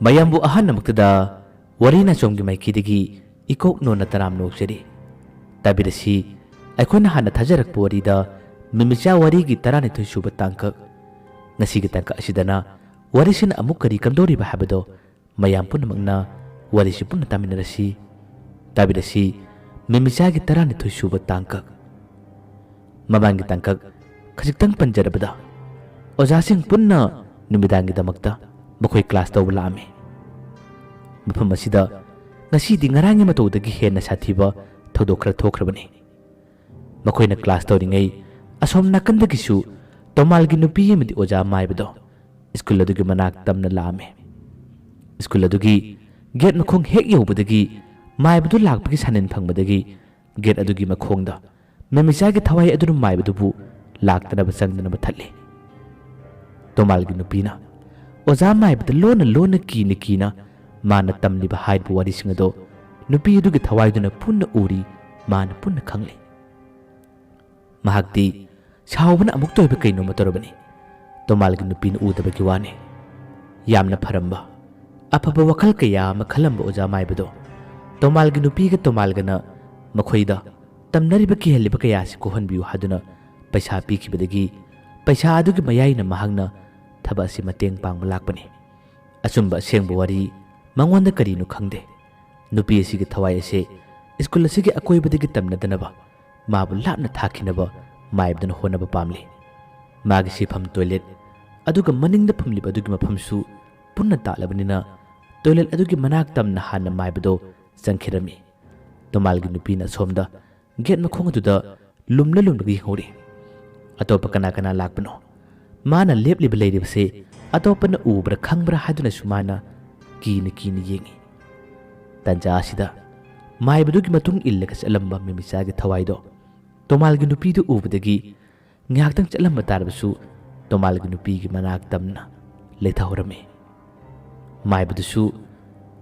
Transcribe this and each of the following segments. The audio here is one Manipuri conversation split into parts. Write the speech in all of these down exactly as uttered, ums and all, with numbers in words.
ꯃꯌꯥꯝꯕꯨ ꯑꯍꯥꯟꯕꯃꯛꯇꯗ ꯋꯥꯔꯤ ꯅꯥꯆꯣꯝꯒꯤ ꯃꯥꯏꯀꯩꯗꯒꯤ ꯏꯀꯣꯛ ꯅꯣꯟꯅ ꯇꯔꯥꯝꯅ ꯑꯣꯛꯆꯔꯤ꯫ ꯇꯥꯕꯤꯔꯁꯤ, ꯑꯩꯈꯣꯏꯅ ꯍꯥꯟꯅ ꯊꯥꯖꯔꯛꯄ ꯋꯥꯔꯤꯗ ꯃꯤꯃꯤꯆꯥ ꯋꯥꯔꯤꯒꯤ ꯇꯔꯥꯅꯤꯊꯣꯏ ꯁꯨꯕ ꯇꯥꯡꯀꯛ꯫ ꯉꯁꯤꯒꯤ ꯇꯥꯡꯀꯛ ꯑꯁꯤꯗꯅ ꯋꯥꯔꯤꯁꯤꯅ ꯑꯃꯨꯛ ꯀꯔꯤ ꯀꯝꯗꯧꯔꯤꯕ ꯍꯥꯏꯕꯗꯣ ꯃꯌꯥꯝ ꯄꯨꯝꯅꯃꯛꯅ ꯋꯥꯔꯤꯁꯤ ꯄꯨꯟꯅ ꯇꯥꯃꯤꯟꯅꯔꯁꯤ꯫ ꯇꯥꯕꯤꯔꯁꯤ, ꯃꯤꯃꯤꯆꯥꯒꯤ ꯇꯔꯥꯅꯤꯊꯣꯏ ꯁꯨꯕ ꯇꯥꯡꯀꯛ꯫ ꯃꯃꯥꯡꯒꯤ ꯇꯥꯡꯀꯛ ꯈꯖꯤꯛꯇꯪ ꯄꯟꯖꯔꯕꯗ, ꯑꯣꯖꯥꯁꯤꯡ ꯄꯨꯟꯅ ꯅꯨꯃꯤꯗꯥꯡꯒꯤꯗꯃꯛꯇ ꯃꯈꯣꯏ ꯀ꯭ꯂꯥꯁ ꯇꯧꯕ ꯂꯥꯛꯑꯝꯃꯤ꯫ ꯃꯐꯝ ꯑꯁꯤꯗ ꯉꯁꯤꯗꯤ ꯉꯔꯥꯡꯒꯤ ꯃꯇꯧꯗꯒꯤ ꯍꯦꯟꯅ ꯁꯥꯊꯤꯕ ꯊꯧꯗꯣꯛ ꯈꯔ ꯊꯣꯛꯈ꯭ꯔꯕꯅꯤ꯫ ꯃꯈꯣꯏꯅ ꯀ꯭ꯂꯥꯁ ꯇꯧꯔꯤꯉꯩ ꯑꯁꯣꯝ ꯅꯥꯀꯟꯗꯒꯤꯁꯨ ꯇꯣꯃꯥꯜꯒꯤ ꯅꯨꯄꯤ ꯑꯃꯗꯤ ꯑꯣꯖꯥ ꯃꯥꯏꯕꯗꯣ ꯁ꯭ꯀꯨꯜ ꯑꯗꯨꯒꯤ ꯃꯅꯥꯛ ꯇꯝꯅ ꯂꯥꯛꯑꯝꯃꯤ꯫ ꯁ꯭ꯀꯨꯜ ꯑꯗꯨꯒꯤ ꯒꯦꯠ ꯃꯈꯣꯡ ꯍꯦꯛ ꯌꯧꯕꯗꯒꯤ ꯃꯥꯏꯕꯗꯨ ꯂꯥꯛꯄꯒꯤ ꯁꯥꯅꯤꯟ ꯐꯪꯕꯗꯒꯤ ꯒꯦꯠ ꯑꯗꯨꯒꯤ ꯃꯈꯣꯡꯗ ꯃꯦꯃꯤꯆꯥꯒꯤ ꯊꯋꯥꯏ ꯑꯗꯨꯅ ꯃꯥꯏꯕꯗꯨꯕꯨ ꯂꯥꯛꯇꯅꯕ ꯆꯪꯗꯅꯕ ꯊꯠꯂꯤ꯫ ꯇꯣꯃꯥꯜꯒꯤ ꯅꯨꯄꯤꯅ ꯑꯣꯖꯥ ꯃꯥꯏꯕꯗ ꯂꯣꯟꯅ ꯂꯣꯟꯅ ꯀꯤꯅ ꯀꯤꯅ ꯃꯥꯅ ꯇꯝꯂꯤꯕ ꯍꯥꯏꯔꯤꯕ ꯋꯥꯔꯤꯁꯤꯡ ꯑꯗꯣ ꯅꯨꯄꯤ ꯑꯗꯨꯒꯤ ꯊꯋꯥꯏꯗꯨꯅ ꯄꯨꯟꯅ ꯎꯔꯤ, ꯃꯥꯅ ꯄꯨꯟꯅ ꯈꯪꯂꯤ꯫ ꯃꯍꯥꯛꯇꯤ ꯁꯥꯎꯕꯅ ꯑꯃꯨꯛꯇ ꯑꯣꯏꯕ ꯀꯩꯅꯣꯝꯃ ꯇꯧꯔꯕꯅꯤ꯫ ꯇꯣꯃꯥꯜꯒꯤ ꯅꯨꯄꯤꯅ ꯎꯗꯕꯒꯤ ꯋꯥꯅꯤ꯫ ꯌꯥꯝꯅ ꯐꯔꯝꯕ, ꯑꯐꯕ ꯋꯥꯈꯜ ꯀꯌꯥ ꯑꯃ ꯈꯜꯂꯝꯕ ꯑꯣꯖꯥ ꯃꯥꯏꯕꯗꯣ ꯇꯣꯃꯥꯜꯒꯤ ꯅꯨꯄꯤꯒ ꯇꯣꯃꯥꯜꯒꯅ ꯃꯈꯣꯏꯗ ꯇꯝꯅꯔꯤꯕ ꯀꯤꯍꯜꯂꯤꯕ ꯀꯌꯥ ꯑꯁꯤ ꯀꯣꯛꯍꯟꯕꯤꯌꯨ ꯍꯥꯏꯗꯨꯅ ꯄꯩꯁꯥ ꯄꯤꯈꯤꯕꯗꯒꯤ ꯄꯩꯁꯥ ꯑꯗꯨꯒꯤ ꯃꯌꯥꯏꯅ ꯃꯍꯥꯛꯅ ꯊꯕꯛ ꯑꯁꯤ ꯃꯇꯦꯡ ꯄꯥꯡꯕ ꯂꯥꯛꯄꯅꯤ꯫ ꯑꯆꯨꯝꯕ ꯑꯁꯦꯡꯕ ꯋꯥꯔꯤ ꯃꯉꯣꯟꯗ ꯀꯔꯤꯅꯣ ꯈꯪꯗꯦ꯫ ꯅꯨꯄꯤ ꯑꯁꯤꯒꯤ ꯊꯋꯥꯏ ꯑꯁꯦ ꯁ꯭ꯀꯨꯜ ꯑꯁꯤꯒꯤ ꯑꯀꯣꯏꯕꯗꯒꯤ ꯇꯝꯅꯗꯅꯕ ꯃꯥꯕꯨ ꯂꯥꯞꯅ ꯊꯥꯈꯤꯅꯕ ꯃꯥꯏꯕꯗꯨꯅ ꯍꯣꯠꯅꯕ ꯄꯥꯝꯂꯤ꯫ ꯃꯥꯒꯤ ꯁꯤꯐꯝ ꯇꯣꯏꯂꯦꯠ ꯑꯗꯨꯒ ꯃꯅꯤꯡꯗ ꯐꯝꯂꯤꯕ ꯑꯗꯨꯒꯤ ꯃꯐꯝꯁꯨ ꯄꯨꯟꯅ ꯇꯥꯛꯂꯕꯅꯤꯅ ꯇꯣꯏꯂꯦꯠ ꯑꯗꯨꯒꯤ ꯃꯅꯥꯛ ꯇꯝꯅ ꯍꯥꯟꯅ ꯃꯥꯏꯕꯗꯣ ꯆꯪꯈꯤꯔꯝꯃꯤ꯫ ꯇꯣꯃꯥꯜꯒꯤ ꯅꯨꯄꯤꯅ ꯑꯁꯣꯝꯗ ꯒꯦꯠ ꯃꯈꯣꯡ ꯑꯗꯨꯗ ꯂꯨꯝꯂ ꯂꯨꯝꯂꯒ ꯌꯦꯡꯍꯧꯔꯤ꯫ ꯑꯇꯣꯞꯄ ꯀꯅꯥ ꯀꯅꯥ ꯂꯥꯛꯄꯅꯣ? ꯃꯥꯅ ꯂꯦꯞꯂꯤꯕ ꯂꯩꯔꯤꯕꯁꯦ ꯑꯇꯣꯞꯄꯅ ꯎꯕ꯭ꯔꯥ ꯈꯪꯕ꯭ꯔꯥ ꯍꯥꯏꯗꯨꯅꯁꯨ ꯃꯥꯅ ꯀꯤꯅ ꯀꯤꯅ ꯌꯦꯡꯉꯤ꯫ ꯇꯟꯖꯥ ꯑꯁꯤꯗ ꯃꯥꯏꯕꯗꯨꯒꯤ ꯃꯇꯨꯡ ꯏꯜꯂꯒ ꯆꯠꯂꯝꯕ ꯃꯤꯃꯤꯆꯥꯒꯤ ꯊꯋꯥꯏꯗꯣ ꯇꯣꯃꯥꯜꯒꯤ ꯅꯨꯄꯤꯗꯨ ꯎꯕꯗꯒꯤ ꯉꯥꯏꯍꯥꯛꯇꯪ ꯆꯠꯂꯝꯕ ꯇꯥꯔꯕꯁꯨ ꯇꯣꯃꯥꯜꯒꯤ ꯅꯨꯄꯤꯒꯤ ꯃꯅꯥꯛ ꯇꯝꯅ ꯂꯩꯊꯍꯧꯔꯝꯃꯤ꯫ ꯃꯥꯏꯕꯗꯨꯁꯨ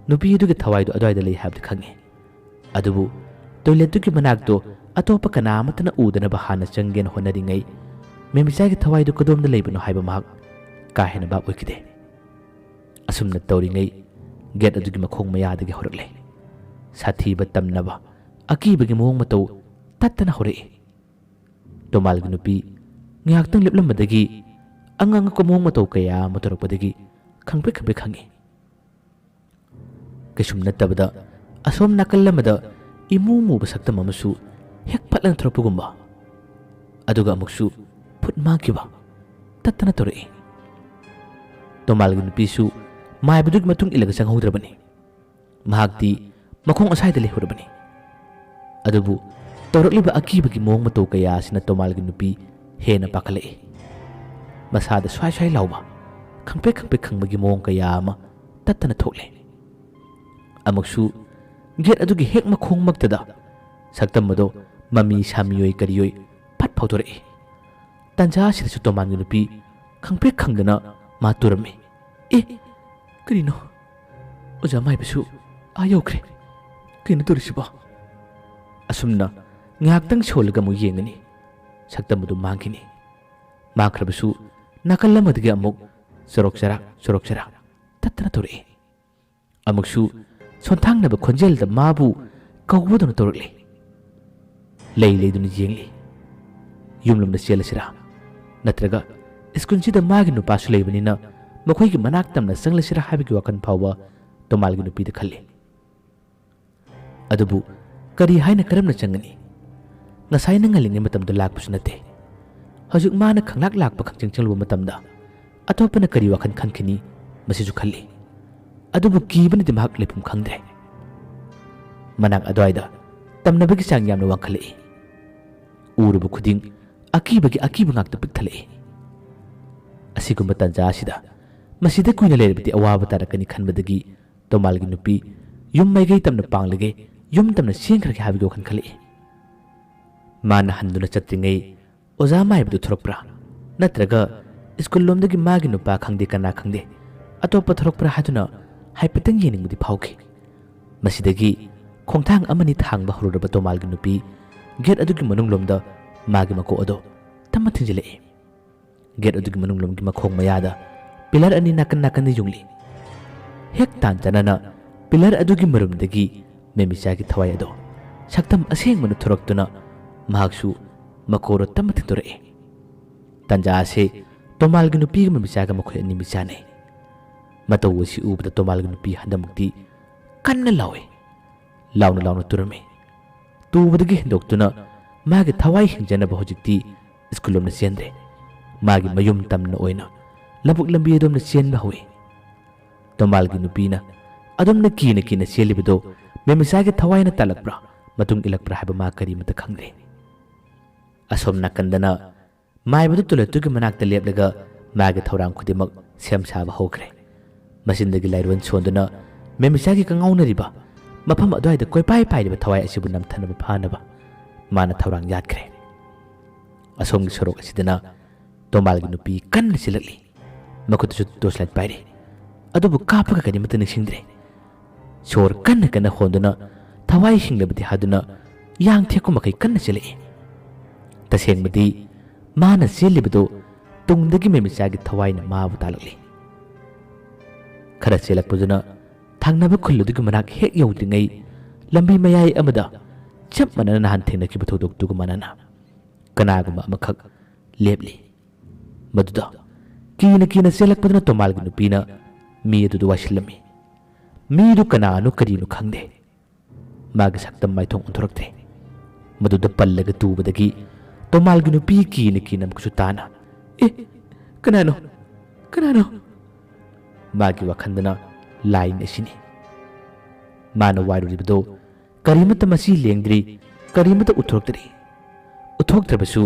ꯅꯨꯄꯤ ꯑꯗꯨꯒꯤ ꯊꯋꯥꯏꯗꯨ ꯑꯗꯨꯋꯥꯏꯗ ꯂꯩ ꯍꯥꯏꯕꯗꯤ ꯈꯪꯉꯤ꯫ ꯑꯗꯨꯕꯨ ꯇꯣꯏꯂꯦꯠꯇꯨꯒꯤ ꯃꯅꯥꯛꯇꯣ ꯑꯇꯣꯞꯄ ꯀꯅꯥ ꯑꯃꯠꯇꯅ ꯎꯗꯅꯕ ꯍꯥꯟꯅ ꯆꯪꯒꯦꯅ ꯍꯣꯠꯅꯔꯤꯉꯩ ꯃꯦꯃꯤꯆꯥꯒꯤ ꯊꯋꯥꯏꯗꯨ ꯀꯗꯣꯝꯗ ꯂꯩꯕꯅꯣ ꯍꯥꯏꯕ ꯃꯍꯥꯛ ꯀꯥ ꯍꯦꯟꯅ ꯚꯥꯞ ꯑꯣꯏꯈꯤꯗꯦ꯫ ꯑꯁꯨꯝꯅ ꯇꯧꯔꯤꯉꯩ ꯒꯦꯠ ꯑꯗꯨꯒꯤ ꯃꯈꯣꯡ ꯃꯌꯥꯗꯒꯤ ꯍꯧꯔꯛꯂꯦ꯫ ꯁꯥꯊꯤꯕ ꯇꯝꯅꯕ ꯑꯀꯤꯕꯒꯤ ꯃꯑꯣꯡ ꯃꯇꯧ ꯇꯠꯇꯅ ꯍꯧꯔꯛꯏ꯫ ꯇꯣꯃꯥꯜꯒꯤ ꯅꯨꯄꯤ ꯉꯥꯏꯍꯥꯛꯇꯪ ꯂꯦꯞꯂꯝꯕꯗꯒꯤ ꯑꯉꯛ ꯑꯉꯛꯄ ꯃꯑꯣꯡ ꯃꯇꯧ ꯀꯌꯥ ꯑꯃ ꯇꯧꯔꯛꯄꯗꯒꯤ ꯈꯪꯄ꯭ꯔꯦꯛ ꯈꯪꯄ꯭ꯔꯦꯛ ꯈꯪꯉꯤ꯫ ꯀꯩꯁꯨꯝ ꯅꯠꯇꯕꯗ ꯑꯁꯣꯝ ꯅꯥꯀꯜ ꯑꯃꯗ ꯏꯃꯨ ꯃꯨꯕ ꯁꯛꯇꯝ ꯑꯃꯁꯨ ꯍꯦꯛ ꯐꯠꯂꯅ ꯊꯣꯔꯛꯄꯒꯨꯝꯕ, ꯑꯗꯨꯒ ꯑꯃꯨꯛꯁꯨ ꯐꯨꯠ ꯃꯥꯡꯈꯤꯕ ꯇꯠꯇꯅ ꯇꯧꯔꯛꯏ꯫ ꯇꯣꯃꯥꯜꯒꯤ ꯅꯨꯄꯤꯁꯨ ꯃꯥꯏꯕꯗꯨꯒꯤ ꯃꯇꯨꯡ ꯏꯜꯂꯒ ꯆꯪꯍꯧꯗ꯭ꯔꯕꯅꯤ꯫ ꯃꯍꯥꯛꯇꯤ ꯃꯈꯣꯡ ꯑꯁꯥꯏꯗ ꯂꯩꯍꯧꯔꯕꯅꯤ꯫ ꯑꯗꯨꯕꯨ ꯇꯧꯔꯛꯂꯤꯕ ꯑꯀꯤꯕꯒꯤ ꯃꯑꯣꯡ ꯃꯇꯧ ꯀꯌꯥ ꯑꯁꯤꯅ ꯇꯣꯃꯥꯜꯒꯤ ꯅꯨꯄꯤ ꯍꯦꯟꯅ ꯄꯥꯈꯠꯂꯛꯏ꯫ ꯃꯁꯥꯗ ꯁ꯭ꯋꯥꯏ ꯁ꯭ꯋꯥꯏ ꯂꯥꯎꯕ, ꯈꯪꯄ꯭ꯔꯦꯛ ꯈꯪꯄ꯭ꯔꯦꯛ ꯈꯪꯕꯒꯤ ꯃꯑꯣꯡ ꯀꯌꯥ ꯑꯃ ꯇꯠꯇꯅ ꯊꯣꯛꯂꯦ꯫ ꯑꯃꯨꯛꯁꯨ ꯒꯦꯠ ꯑꯗꯨꯒꯤ ꯍꯦꯛ ꯃꯈꯣꯡꯃꯛꯇꯗ ꯁꯛꯇꯝ ꯑꯗꯣ ꯃꯃꯤ ꯁꯥꯃꯤꯑꯣꯏ ꯀꯔꯤꯑꯣꯏ ꯐꯠ ꯐꯥꯎꯊꯣꯔꯛꯏ꯫ ꯇꯥꯟꯖꯥ ꯑꯁꯤꯗꯁꯨ ꯇꯣꯃꯥꯟꯒꯤ ꯅꯨꯄꯤ ꯈꯪꯄ꯭ꯔꯦꯛ ꯈꯪꯗꯅ ꯃꯥ ꯇꯨꯔꯝꯃꯤ꯫ "ꯑꯦ, ꯀꯔꯤꯅꯣ? ꯑꯣꯖꯥ ꯃꯥꯏꯕꯁꯨ ꯑꯥ ꯌꯧꯈ꯭ꯔꯦ꯫ ꯀꯩꯅꯣ ꯇꯧꯔꯤꯁꯤꯕꯣ?" ꯑꯁꯨꯝꯅ ꯉꯥꯏꯍꯥꯛꯇꯪ ꯁꯣꯜꯂꯒ ꯑꯃꯨꯛ ꯌꯦꯡꯒꯅꯤ꯫ ꯁꯛꯇꯝ ꯑꯗꯨ ꯃꯥꯡꯈꯤꯅꯤ꯫ ꯃꯥꯡꯈ꯭ꯔꯕꯁꯨ ꯅꯥꯀꯜ ꯑꯃꯗꯒꯤ ꯑꯃꯨꯛ ꯆꯔꯣꯛ ꯆꯔꯥꯛ, ꯆꯔꯣꯛ ꯆꯔꯥꯛ ꯇꯠꯇꯅ ꯇꯧꯔꯛꯏ꯫ ꯑꯃꯨꯛꯁꯨ ꯁꯣꯟꯊꯥꯡꯅꯕ ꯈꯣꯟꯖꯦꯜꯗ ꯃꯥꯕꯨ ꯀꯧꯕꯗꯧꯅ ꯇꯧꯔꯛꯂꯤ꯫ ꯂꯩ ꯂꯩꯗꯨꯅ ꯌꯦꯡꯂꯤ꯫ ꯌꯨꯝꯂꯣꯝꯗ ꯆꯦꯜꯂꯁꯤꯔꯥ? ꯅꯠꯇ꯭ꯔꯒ ꯁ꯭ꯀꯨꯜꯁꯤꯗ ꯃꯥꯒꯤ ꯅꯨꯄꯥꯁꯨ ꯂꯩꯕꯅꯤꯅ ꯃꯈꯣꯏꯒꯤ ꯃꯅꯥꯛ ꯇꯝꯅ ꯆꯪꯂꯁꯤꯔꯥ ꯍꯥꯏꯕꯒꯤ ꯋꯥꯈꯜ ꯐꯥꯎꯕ ꯇꯣꯃꯥꯜꯒꯤ ꯅꯨꯄꯤꯗ ꯈꯜꯂꯤ꯫ ꯑꯗꯨꯕꯨ ꯀꯔꯤ ꯍꯥꯏꯅ ꯀꯔꯝꯅ ꯆꯪꯒꯅꯤ? ꯉꯁꯥꯏꯅ ꯉꯜꯂꯤꯉꯩ ꯃꯇꯝꯗ ꯂꯥꯛꯄꯁꯨ ꯅꯠꯇꯦ꯫ ꯍꯧꯖꯤꯛ ꯃꯥꯅ ꯈꯪꯂꯥꯛ ꯂꯥꯛꯄ ꯈꯪꯆꯪ ꯆꯪꯂꯨꯕ ꯃꯇꯝꯗ ꯑꯇꯣꯞꯄꯅ ꯀꯔꯤ ꯋꯥꯈꯜ ꯈꯟꯈꯤꯅꯤ? ꯃꯁꯤꯁꯨ ꯈꯜꯂꯤ꯫ ꯑꯗꯨꯕꯨ ꯀꯤꯕꯅꯗꯤ ꯃꯍꯥꯛ ꯂꯩꯐꯝ ꯈꯪꯗ꯭ꯔꯦ꯫ ꯃꯅꯥꯛ ꯑꯗꯨꯋꯥꯏꯗ ꯇꯝꯅꯕꯒꯤ ꯆꯥꯡ ꯌꯥꯝꯅ ꯋꯥꯡꯈꯠꯂꯛꯏ꯫ ꯎꯔꯨꯕ ꯈꯨꯗꯤꯡ ꯑꯀꯤꯕꯒꯤ ꯑꯀꯤꯕ ꯉꯥꯛꯇ ꯄꯤꯛ ꯊꯜꯂꯛꯏ꯫ ꯑꯁꯤꯒꯨꯝꯕ ꯇꯥꯟꯖꯥ ꯑꯁꯤꯗ ꯃꯁꯤꯗ ꯀꯨꯏꯅ ꯂꯩꯔꯕꯗꯤ ꯑꯋꯥꯕ ꯇꯥꯔꯛꯀꯅꯤ ꯈꯟꯕꯗꯒꯤ ꯇꯣꯃꯥꯜꯒꯤ ꯅꯨꯄꯤ ꯌꯨꯝ ꯃꯥꯏꯀꯩ ꯇꯝꯅ ꯄꯥꯡꯂꯒꯦ, ꯌꯨꯝ ꯇꯝꯅ ꯆꯦꯟꯈ꯭ꯔꯒꯦ ꯍꯥꯏꯕꯒꯤ ꯋꯥꯈꯜ ꯈꯜꯂꯛꯏ꯫ ꯃꯥꯅ ꯍꯟꯗꯨꯅ ꯆꯠꯇ꯭ꯔꯤꯉꯩ ꯑꯣꯖꯥ ꯃꯥꯏꯕꯗꯨ ꯊꯣꯔꯛꯄ꯭ꯔꯥ? ꯅꯠꯇ꯭ꯔꯒ ꯁ꯭ꯀꯨꯜ ꯂꯣꯝꯗꯒꯤ ꯃꯥꯒꯤ ꯅꯨꯄꯥ ꯈꯪꯗꯦ ꯀꯅꯥ ꯈꯪꯗꯦ ꯑꯇꯣꯞꯄ ꯊꯣꯔꯛꯄ꯭ꯔꯥ ꯍꯥꯏꯗꯨꯅ ꯍꯥꯏꯐꯦꯠꯇꯪ ꯌꯦꯡꯅꯤꯡꯕꯗꯤ ꯐꯥꯎꯈꯤ꯫ ꯃꯁꯤꯗꯒꯤ ꯈꯣꯡꯊꯥꯡ ꯑꯃꯅꯤ ꯊꯥꯡꯕ ꯍꯧꯔꯨꯔꯕ ꯇꯣꯃꯥꯜꯒꯤ ꯅꯨꯄꯤ ꯒꯦꯠ ꯑꯗꯨꯒꯤ ꯃꯅꯨꯡꯂꯣꯝꯗ ꯃꯥꯒꯤ ꯃꯀꯣꯛ ꯑꯗꯨ ꯇꯞꯅ ꯊꯤꯡꯖꯤꯜꯂꯛꯏ꯫ ꯒꯦꯠ ꯑꯗꯨꯒꯤ ꯃꯅꯨꯡꯂꯣꯝꯒꯤ ꯃꯈꯣꯡ ꯃꯌꯥꯗ ꯄꯤꯂꯔ ꯑꯅꯤ ꯅꯥꯀꯟ ꯅꯥꯀꯟꯗ ꯌꯨꯡꯂꯤ꯫ ꯍꯦꯛ ꯇꯥꯟ ꯆꯥꯅꯅ ꯄꯤꯂꯔ ꯑꯗꯨꯒꯤ ꯃꯔꯨꯝꯗꯒꯤ ꯃꯦꯃꯤꯆꯥꯒꯤ ꯊꯋꯥꯏ ꯑꯗꯣ ꯁꯛꯇꯝ ꯑꯁꯦꯡꯕꯅ ꯊꯣꯔꯛꯇꯨꯅ ꯃꯍꯥꯛꯁꯨ ꯃꯀꯣꯔꯣꯠꯇ ꯑꯃ ꯊꯤꯟꯗꯣꯔꯛꯏ꯫ ꯇꯥꯟꯖꯥ ꯑꯁꯤ ꯇꯣꯃꯥꯜꯒꯤ ꯅꯨꯄꯤꯒ ꯃꯦꯃꯤꯆꯥꯒ ꯃꯈꯣꯏ ꯑꯅꯤ ꯃꯤꯠ ꯆꯥꯟꯅꯩ꯫ ꯃꯇꯧ ꯑꯁꯤ ꯎꯕꯗ ꯇꯣꯃꯥꯜꯒꯤ ꯅꯨꯄꯤ ꯍꯟꯗꯛꯃꯨꯛꯇꯤ ꯀꯟꯅ ꯂꯥꯎꯏ꯫ ꯂꯥꯎꯅ ꯂꯥꯎꯅ ꯇꯨꯔꯝꯃꯤ꯫ ꯇꯨꯕꯗꯒꯤ ꯍꯦꯟꯗꯣꯛꯇꯨꯅ ꯃꯥꯒꯤ ꯊꯋꯥꯏ ꯍꯤꯡꯖꯅꯕ ꯍꯧꯖꯤꯛꯇꯤ ꯁ꯭ꯀꯨꯜ ꯂꯣꯝꯗ ꯆꯦꯟꯗ꯭ꯔꯦ꯫ ꯃꯥꯒꯤ ꯃꯌꯨꯝ ꯇꯝꯅ ꯑꯣꯏꯅ ꯂꯧꯕꯨꯛ ꯂꯝꯕꯤ ꯑꯗꯣꯝꯗ ꯆꯦꯟꯕ ꯍꯧꯏ꯫ ꯇꯣꯃꯥꯜꯒꯤ ꯅꯨꯄꯤꯅ ꯑꯗꯨꯝꯅ ꯀꯤꯅ ꯀꯤꯅ ꯆꯦꯜꯂꯤꯕꯗꯣ ꯃꯦꯃꯤꯆꯥꯒꯤ ꯊꯋꯥꯏꯅ ꯇꯥꯜꯂꯛꯄ꯭ꯔꯥ, ꯃꯇꯨꯡ ꯏꯜꯂꯛꯄ꯭ꯔꯥ ꯍꯥꯏꯕ ꯃꯥ ꯀꯔꯤꯃꯠꯇ ꯈꯪꯗ꯭ꯔꯦ꯫ ꯑꯁꯣꯝ ꯅꯥꯀꯟꯗꯅ ꯃꯥꯏꯕꯗꯨ ꯇꯣꯏꯂꯦꯠꯇꯨꯒꯤ ꯃꯅꯥꯛꯇ ꯂꯦꯞꯂꯒ ꯃꯥꯒꯤ ꯊꯧꯔꯥꯡ ꯈꯨꯗꯤꯡꯃꯛ ꯁꯦꯝ ꯁꯥꯕ ꯍꯧꯈ꯭ꯔꯦ꯫ ꯃꯆꯤꯟꯗꯒꯤ ꯂꯥꯏꯔꯣꯟ ꯁꯣꯟꯗꯨꯅ ꯃꯦꯃꯤꯆꯥꯒꯤ ꯀꯉꯥꯎꯅꯔꯤꯕ ꯃꯐꯝ ꯑꯗꯨꯋꯥꯏꯗ ꯀꯣꯏꯄꯥꯏ ꯄꯥꯏꯔꯤꯕ ꯊꯋꯥꯏ ꯑꯁꯤꯕꯨ ꯅꯝꯊꯅꯕ ꯐꯥꯅꯕ ꯃꯥꯅ ꯊꯧꯔꯥꯡ ꯌꯥꯠꯈ꯭ꯔꯦ꯫ ꯑꯁꯣꯝꯒꯤ ꯁꯣꯔꯣꯛ ꯑꯁꯤꯗꯅ ꯇꯣꯃꯥꯜꯒꯤ ꯅꯨꯄꯤ ꯀꯟꯅ ꯆꯦꯜꯂꯛꯂꯤ꯫ ꯃꯈꯨꯠꯇꯁꯨ ꯇꯣꯔꯆ ꯂꯥꯏꯠ ꯄꯥꯏꯔꯤ꯫ ꯑꯗꯨꯕꯨ ꯀꯥꯞꯄꯒ ꯀꯔꯤꯃꯠꯇ ꯅꯤꯡꯁꯤꯡꯗ꯭ꯔꯦ꯫ ꯁꯣꯔ ꯀꯟꯅ ꯀꯟꯅ ꯍꯣꯟꯗꯨꯅ ꯊꯋꯥꯏ ꯍꯤꯡꯂꯕꯗꯤ ꯍꯥꯗꯨꯅ ꯌꯥꯡ ꯊꯦꯛꯄ ꯃꯈꯩ ꯀꯟꯅ ꯆꯦꯜꯂꯛꯏ꯫ ꯇꯁꯦꯡꯕꯗꯤ ꯃꯥꯅ ꯆꯦꯜꯂꯤꯕꯗꯨ ꯇꯨꯡꯗꯒꯤ ꯃꯦꯃꯤꯆꯥꯒꯤ ꯊꯋꯥꯏꯅ ꯃꯥꯕꯨ ꯇꯥꯜꯂꯛꯂꯤ꯫ ꯈꯔ ꯆꯦꯜꯂꯛꯄꯗꯨꯅ ꯊꯪꯅꯕ ꯈꯨꯜ ꯑꯗꯨꯒꯤ ꯃꯅꯥꯛ ꯍꯦꯛ ꯌꯧꯗ꯭ꯔꯤꯉꯩ ꯂꯝꯕꯤ ꯃꯌꯥꯏ ꯑꯃꯗ ꯆꯞ ꯃꯥꯟꯅꯅ ꯅꯍꯥꯟ ꯊꯦꯡꯅꯈꯤꯕ ꯊꯧꯗꯣꯛꯇꯨꯒ ꯃꯥꯟꯅꯅ ꯀꯅꯥꯒꯨꯝꯕ ꯑꯃꯈꯛ ꯂꯦꯞꯂꯤ꯫ ꯃꯗꯨꯗ ꯀꯤꯅ ꯀꯤꯅ ꯆꯦꯜꯂꯛꯄꯗꯨꯅ ꯇꯣꯃꯥꯜꯒꯤ ꯅꯨꯄꯤꯅ ꯃꯤ ꯑꯗꯨꯗ ꯋꯥꯏꯁꯤꯜꯂꯝꯃꯤ꯫ ꯃꯤꯗꯨ ꯀꯅꯥꯅꯣ ꯀꯔꯤꯅꯣ ꯈꯪꯗꯦ꯫ ꯃꯥꯒꯤ ꯁꯛꯇꯝ ꯃꯥꯏꯊꯣꯡ ꯑꯣꯟꯊꯣꯔꯛꯇ꯭ꯔꯦ꯫ ꯃꯗꯨꯗ ꯄꯜꯂꯒ ꯇꯨꯕꯗꯒꯤ ꯇꯣꯃꯥꯜꯒꯤ ꯅꯨꯄꯤ ꯀꯤꯅ ꯀꯤꯅ ꯑꯃꯨꯛꯁꯨ ꯇꯥꯅ, "ꯑꯦ, ꯀꯅꯥꯅꯣ? ꯀꯅꯥꯅꯣ?" ꯃꯥꯒꯤ ꯋꯥꯈꯜꯗꯅ ꯂꯥꯏꯅꯤ ꯑꯁꯤꯅꯤ꯫ ꯃꯥꯅ ꯋꯥꯏꯔꯨꯔꯤꯕꯗꯨ ꯀꯔꯤꯃꯠꯇ ꯃꯁꯤ ꯂꯦꯡꯗ꯭ꯔꯤ, ꯀꯔꯤꯃꯠꯇ ꯎꯠꯊꯣꯔꯛꯇ꯭ꯔꯤ꯫ ꯎꯠꯊꯣꯛꯇ꯭ꯔꯕꯁꯨ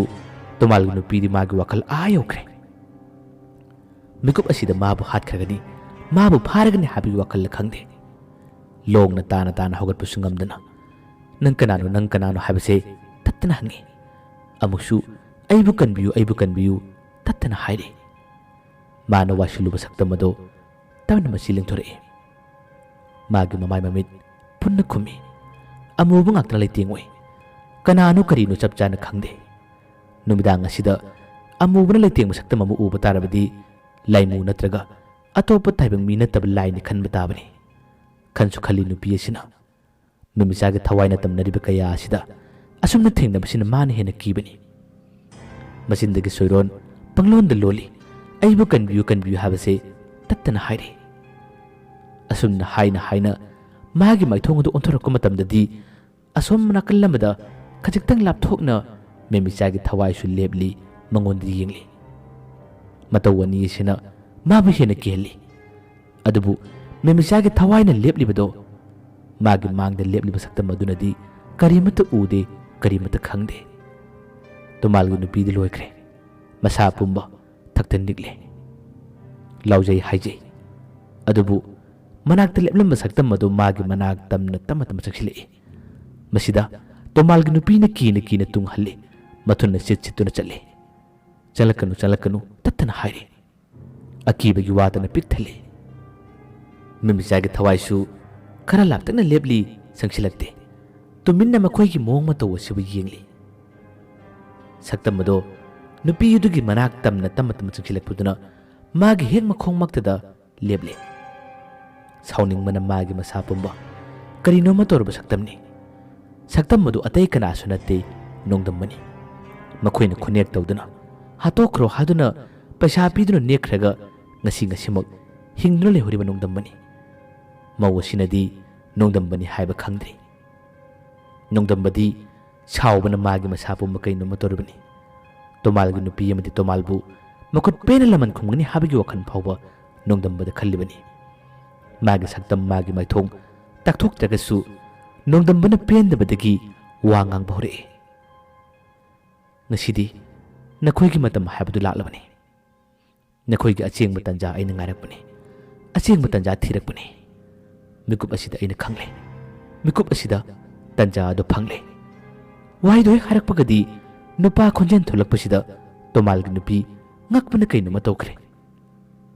ꯇꯣꯃꯥꯜꯒꯤ ꯅꯨꯄꯤꯗꯤ ꯃꯥꯒꯤ ꯋꯥꯈꯜ ꯑꯥ ꯌꯧꯈ꯭ꯔꯦ꯫ ꯃꯤꯀꯨꯞ ꯑꯁꯤꯗ ꯃꯥꯕꯨ ꯍꯥꯠꯈ꯭ꯔꯒꯅꯤ, ꯃꯥꯕꯨ ꯐꯥꯔꯒꯅꯤ ꯍꯥꯏꯕꯒꯤ ꯋꯥꯈꯜꯗ ꯈꯪꯗꯦ꯫ ꯂꯣꯡꯅ ꯇꯥꯅ ꯇꯥꯅ ꯍꯧꯒꯠꯄꯁꯨ ꯉꯝꯗꯅ, "ꯅꯪ ꯀꯅꯥꯅꯣ, ꯅꯪ ꯀꯅꯥꯅꯣ?" ꯍꯥꯏꯕꯁꯦ ꯇꯠꯇꯅ ꯍꯪꯉꯤ꯫ ꯑꯃꯨꯛꯁꯨ, "ꯑꯩꯕꯨ ꯀꯟꯕꯤꯌꯨ, ꯑꯩꯕꯨ ꯀꯟꯕꯤꯌꯨ," ꯇꯠꯇꯅ ꯍꯥꯏꯔꯤ꯫ ꯃꯥꯅ ꯋꯥꯏꯁꯤꯜꯂꯨꯕ ꯁꯛꯇꯝ ꯑꯗꯣ ꯇꯞꯅ ꯃꯆꯤ ꯂꯦꯡꯊꯣꯔꯛꯏ꯫ ꯃꯥꯒꯤ ꯃꯃꯥꯏ ꯃꯃꯤꯠ ꯄꯨꯟꯅ ꯈꯨꯝꯃꯤ꯫ ꯑꯃꯨꯕ ꯉꯥꯛꯇꯅ ꯂꯩꯇꯦꯡ ꯑꯣꯏ꯫ ꯀꯅꯥꯅꯣ ꯀꯔꯤꯅꯣ ꯆꯞ ꯆꯥꯅ ꯈꯪꯗꯦ꯫ ꯅꯨꯃꯤꯗꯥꯡ ꯑꯁꯤꯗ ꯑꯃꯨꯕꯅ ꯂꯩꯇꯦꯡꯕ ꯁꯛꯇꯝ ꯑꯃ ꯎꯕ ꯇꯥꯔꯕꯗꯤ ꯂꯥꯏꯃꯨ ꯅꯠꯇ꯭ꯔꯒ ꯑꯇꯣꯞꯄ ꯇꯥꯏꯕꯪ ꯃꯤ ꯅꯠꯇꯕ ꯂꯥꯏꯅꯤ ꯈꯟꯕ ꯇꯥꯕꯅꯤ꯫ ꯈꯟꯁꯨ ꯈꯜꯂꯤ ꯅꯨꯄꯤ ꯑꯁꯤꯅ꯫ ꯃꯦꯃꯤꯆꯥꯒꯤ ꯊꯋꯥꯏꯅ ꯇꯝꯅꯔꯤꯕ ꯀꯌꯥ ꯑꯁꯤꯗ ꯑꯁꯨꯝꯅ ꯊꯦꯡꯅꯕꯁꯤꯅ ꯃꯥꯅ ꯍꯦꯟꯅ ꯀꯤꯕꯅꯤ꯫ ꯃꯆꯤꯟꯗꯒꯤ ꯁꯣꯏꯔꯣꯟ ꯄꯪꯂꯣꯟꯗ ꯂꯣꯜꯂꯤ꯫ "ꯑꯩꯕꯨ ꯀꯟꯕꯤꯌꯨ, ꯀꯟꯕꯤꯌꯨ" ꯍꯥꯏꯕꯁꯦ ꯇꯠꯇꯅ ꯍꯥꯏꯔꯤ꯫ ꯑꯁꯨꯝꯅ ꯍꯥꯏꯅ ꯍꯥꯏꯅ ꯃꯥꯒꯤ ꯃꯥꯏꯊꯣꯡ ꯑꯗꯨ ꯑꯣꯟꯊꯣꯔꯛꯄ ꯃꯇꯝꯗꯗꯤ ꯑꯁꯣꯝ ꯅꯥꯀꯜ ꯑꯃꯗ ꯈꯖꯤꯛꯇꯪ ꯂꯥꯞꯊꯣꯛꯅ ꯃꯦꯃꯤꯆꯥꯒꯤ ꯊꯋꯥꯏꯁꯨ ꯂꯦꯞꯂꯤ, ꯃꯉꯣꯟꯗ ꯌꯦꯡꯂꯤ꯫ ꯃꯇꯧ ꯑꯅꯤ ꯑꯁꯤꯅ ꯃꯥꯕꯨ ꯍꯦꯟꯅ ꯀꯤꯍꯜꯂꯤ꯫ ꯑꯗꯨꯕꯨ ꯃꯦꯃꯤꯆꯥꯒꯤ ꯊꯋꯥꯏꯅ ꯂꯦꯞꯂꯤꯕꯗꯣ, ꯃꯥꯒꯤ ꯃꯥꯡꯗ ꯂꯦꯞꯂꯤꯕ ꯁꯛꯇꯝ ꯑꯗꯨꯅꯗꯤ ꯀꯔꯤꯃꯠꯇ ꯎꯗꯦ, ꯀꯔꯤꯃꯠꯇ ꯈꯪꯗꯦ꯫ ꯇꯣꯃꯥꯜꯒꯤ ꯅꯨꯄꯤꯗꯤ ꯂꯣꯏꯈ꯭ꯔꯦ꯫ ꯃꯁꯥ ꯄꯨꯝꯕ ꯊꯛꯇ ꯅꯤꯛꯂꯦ꯫ ꯂꯥꯎꯖꯩ ꯍꯥꯏꯖꯩ꯫ ꯑꯗꯨꯕꯨ ꯃꯅꯥꯛꯇ ꯂꯦꯞꯂꯝꯕ ꯁꯛꯇꯝ ꯑꯗꯨ ꯃꯥꯒꯤ ꯃꯅꯥꯛ ꯇꯝꯅ ꯇꯞꯅ ꯇꯞꯅ ꯆꯪꯁꯤꯜꯂꯛꯏ꯫ ꯃꯁꯤꯗ ꯇꯣꯃꯥꯜꯒꯤ ꯅꯨꯄꯤꯅ ꯀꯤꯅ ꯀꯤꯅ ꯇꯨꯡ ꯍꯜꯂꯤ꯫ ꯃꯊꯨꯟꯅ ꯁꯤꯠ ꯁꯤꯠꯇꯨꯅ ꯆꯠꯂꯤ꯫ "ꯆꯪꯂꯛꯀꯅꯨ, ꯆꯪꯂꯛꯀꯅꯨ" ꯇꯠꯇꯅ ꯍꯥꯏꯔꯤ꯫ ꯑꯀꯤꯕꯒꯤ ꯋꯥꯇꯅ ꯄꯤꯛ ꯊꯜꯂꯤ꯫ ꯃꯦꯃꯤꯆꯥꯒꯤ ꯊꯋꯥꯏꯁꯨ ꯈꯔ ꯂꯥꯞꯇꯛꯅ ꯂꯦꯞꯂꯤ, ꯆꯪꯁꯤꯜꯂꯛꯇꯦ꯫ ꯇꯨꯃꯤꯟꯅ ꯃꯈꯣꯏꯒꯤ ꯃꯑꯣꯡ ꯃꯇꯧ ꯑꯁꯤꯕꯨ ꯌꯦꯡꯂꯤ꯫ ꯁꯛꯇꯝ ꯑꯗꯣ ꯅꯨꯄꯤ ꯑꯗꯨꯒꯤ ꯃꯅꯥꯛ ꯇꯝꯅ ꯇꯞꯅ ꯇꯞꯅ ꯆꯪꯁꯤꯜꯂꯛꯄꯗꯨꯅ ꯃꯥꯒꯤ ꯍꯦꯛ ꯃꯈꯣꯡꯃꯛꯇꯗ ꯂꯦꯞꯂꯦ꯫ ꯁꯥꯎꯅꯤꯡꯕꯅ ꯃꯥꯒꯤ ꯃꯁꯥ ꯄꯨꯝꯕ ꯀꯔꯤꯅꯣꯃ ꯇꯧꯔꯕ ꯁꯛꯇꯝꯅꯤ꯫ ꯁꯛꯇꯝ ꯑꯗꯨ ꯑꯇꯩ ꯀꯅꯥꯁꯨ ꯅꯠꯇꯦ, ꯅꯣꯡꯗꯝꯕꯅꯤ꯫ ꯃꯈꯣꯏꯅ ꯈꯨꯅꯦꯛ ꯇꯧꯗꯨꯅ, "ꯍꯥꯠꯇꯣꯛꯈ꯭ꯔꯣ" ꯍꯥꯏꯗꯨꯅ ꯄꯩꯁꯥ ꯄꯤꯗꯨꯅ ꯅꯦꯛꯈ꯭ꯔꯒ ꯉꯁꯤ ꯉꯁꯤꯃꯛ ꯍꯤꯡꯗꯨꯅ ꯂꯩꯍꯧꯔꯤꯕ ꯅꯣꯡꯗꯝꯕꯅꯤ꯫ ꯃꯧ ꯑꯁꯤꯅꯗꯤ ꯅꯣꯡꯗꯝꯕꯅꯤ ꯍꯥꯏꯕ ꯈꯪꯗ꯭ꯔꯤ꯫ ꯅꯣꯡꯗꯝꯕꯗꯤ ꯁꯥꯎꯕꯅ ꯃꯥꯒꯤ ꯃꯁꯥ ꯄꯨꯝꯕ ꯀꯩꯅꯣꯝꯃ ꯇꯧꯔꯤꯕꯅꯤ꯫ ꯇꯣꯃꯥꯜꯒꯤ ꯅꯨꯄꯤ ꯑꯃꯗꯤ ꯇꯣꯃꯥꯜꯕꯨ ꯃꯈꯨꯠ ꯄꯦꯟꯅ ꯂꯃꯟ ꯈꯨꯝꯒꯅꯤ ꯍꯥꯏꯕꯒꯤ ꯋꯥꯈꯜ ꯐꯥꯎꯕ ꯅꯣꯡꯗꯝꯕꯗ ꯈꯜꯂꯤꯕꯅꯤ꯫ ꯃꯥꯒꯤ ꯁꯛꯇꯝ, ꯃꯥꯒꯤ ꯃꯥꯏꯊꯣꯡ ꯇꯥꯛꯊꯣꯛꯇ꯭ꯔꯒꯁꯨ ꯅꯣꯡꯗꯝꯕꯅ ꯄꯦꯟꯗꯕꯗꯒꯤ ꯋꯥ ꯉꯥꯡꯕ ꯍꯧꯔꯛꯏ꯫ "ꯉꯁꯤꯗꯤ ꯅꯈꯣꯏꯒꯤ ꯃꯇꯝ ꯍꯥꯏꯕꯗꯨ ꯂꯥꯛꯂꯕꯅꯤ꯫ ꯅꯈꯣꯏꯒꯤ ꯑꯆꯦꯡꯕ ꯇꯥꯟꯖꯥ ꯑꯩꯅ ꯉꯥꯏꯔꯛꯄꯅꯤ꯫ ꯑꯆꯦꯡꯕ ꯇꯥꯟꯖꯥ ꯊꯤꯔꯛꯄꯅꯤ꯫ ꯃꯤꯀꯨꯞ ꯑꯁꯤꯗ ꯑꯩꯅ ꯈꯪꯂꯦ꯫ ꯃꯤꯀꯨꯞ ꯑꯁꯤꯗ ꯇꯥꯟꯖꯥ ꯑꯗꯨ ꯐꯪꯂꯦ"꯫ ꯋꯥꯍꯩꯗꯣ ꯍꯦꯛ ꯍꯥꯏꯔꯛꯄꯒꯗꯤ ꯅꯨꯄꯥ ꯈꯣꯟꯖꯦꯜ ꯊꯣꯛꯂꯛꯄꯁꯤꯗ ꯇꯣꯃꯥꯜꯒꯤ ꯅꯨꯄꯤ ꯉꯛꯄꯅ ꯀꯩꯅꯣꯃ ꯇꯧꯈ꯭ꯔꯦ꯫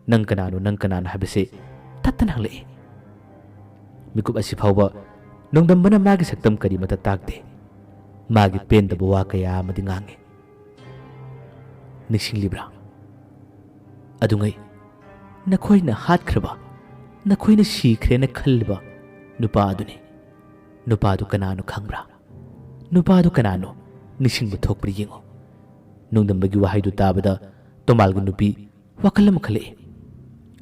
"ꯅꯪ ꯀꯅꯥꯅꯣ, ꯅꯪ ꯀꯅꯥꯅꯣ?" ꯍꯥꯏꯕꯁꯦ ꯇꯠꯇꯅ ꯍꯪꯂꯛꯏ꯫ ꯃꯤꯀꯨꯞ ꯑꯁꯤ ꯐꯥꯎꯕ ꯅꯣꯡꯗꯝꯕꯅ ꯃꯥꯒꯤ ꯁꯛꯇꯝ ꯀꯔꯤꯃꯠꯇ ꯇꯥꯛꯇꯦ꯫ ꯃꯥꯒꯤ ꯄꯦꯟꯗꯕ ꯋꯥ ꯀꯌꯥ ꯑꯃꯗꯤ ꯉꯥꯡꯉꯤ꯫ ꯅꯤꯡꯁꯤꯡꯂꯤꯕ꯭ꯔꯥ? ꯑꯗꯨꯉꯩ ꯅꯈꯣꯏꯅ ꯍꯥꯠꯈ꯭ꯔꯕ, ꯅꯈꯣꯏꯅ ꯁꯤꯈ꯭ꯔꯦꯅ ꯈꯜꯂꯤꯕ ꯅꯨꯄꯥ ꯑꯗꯨꯅꯤ꯫ ꯅꯨꯄꯥꯗꯨ ꯀꯅꯥꯅꯣ ꯈꯪꯕ꯭ꯔꯥ? ꯅꯨꯄꯥꯗꯨ ꯀꯅꯥꯅꯣ? ꯅꯤꯡꯁꯤꯡꯕ ꯊꯣꯛꯄ꯭ꯔꯥ ꯌꯦꯡꯉꯨ꯫ ꯅꯣꯡꯗꯝꯕꯒꯤ ꯋꯥꯍꯩꯗꯨ ꯇꯥꯕꯗ ꯇꯣꯃꯥꯜꯒꯤ ꯅꯨꯄꯤ ꯋꯥꯈꯜ ꯑꯃ ꯈꯜꯂꯛꯏ꯫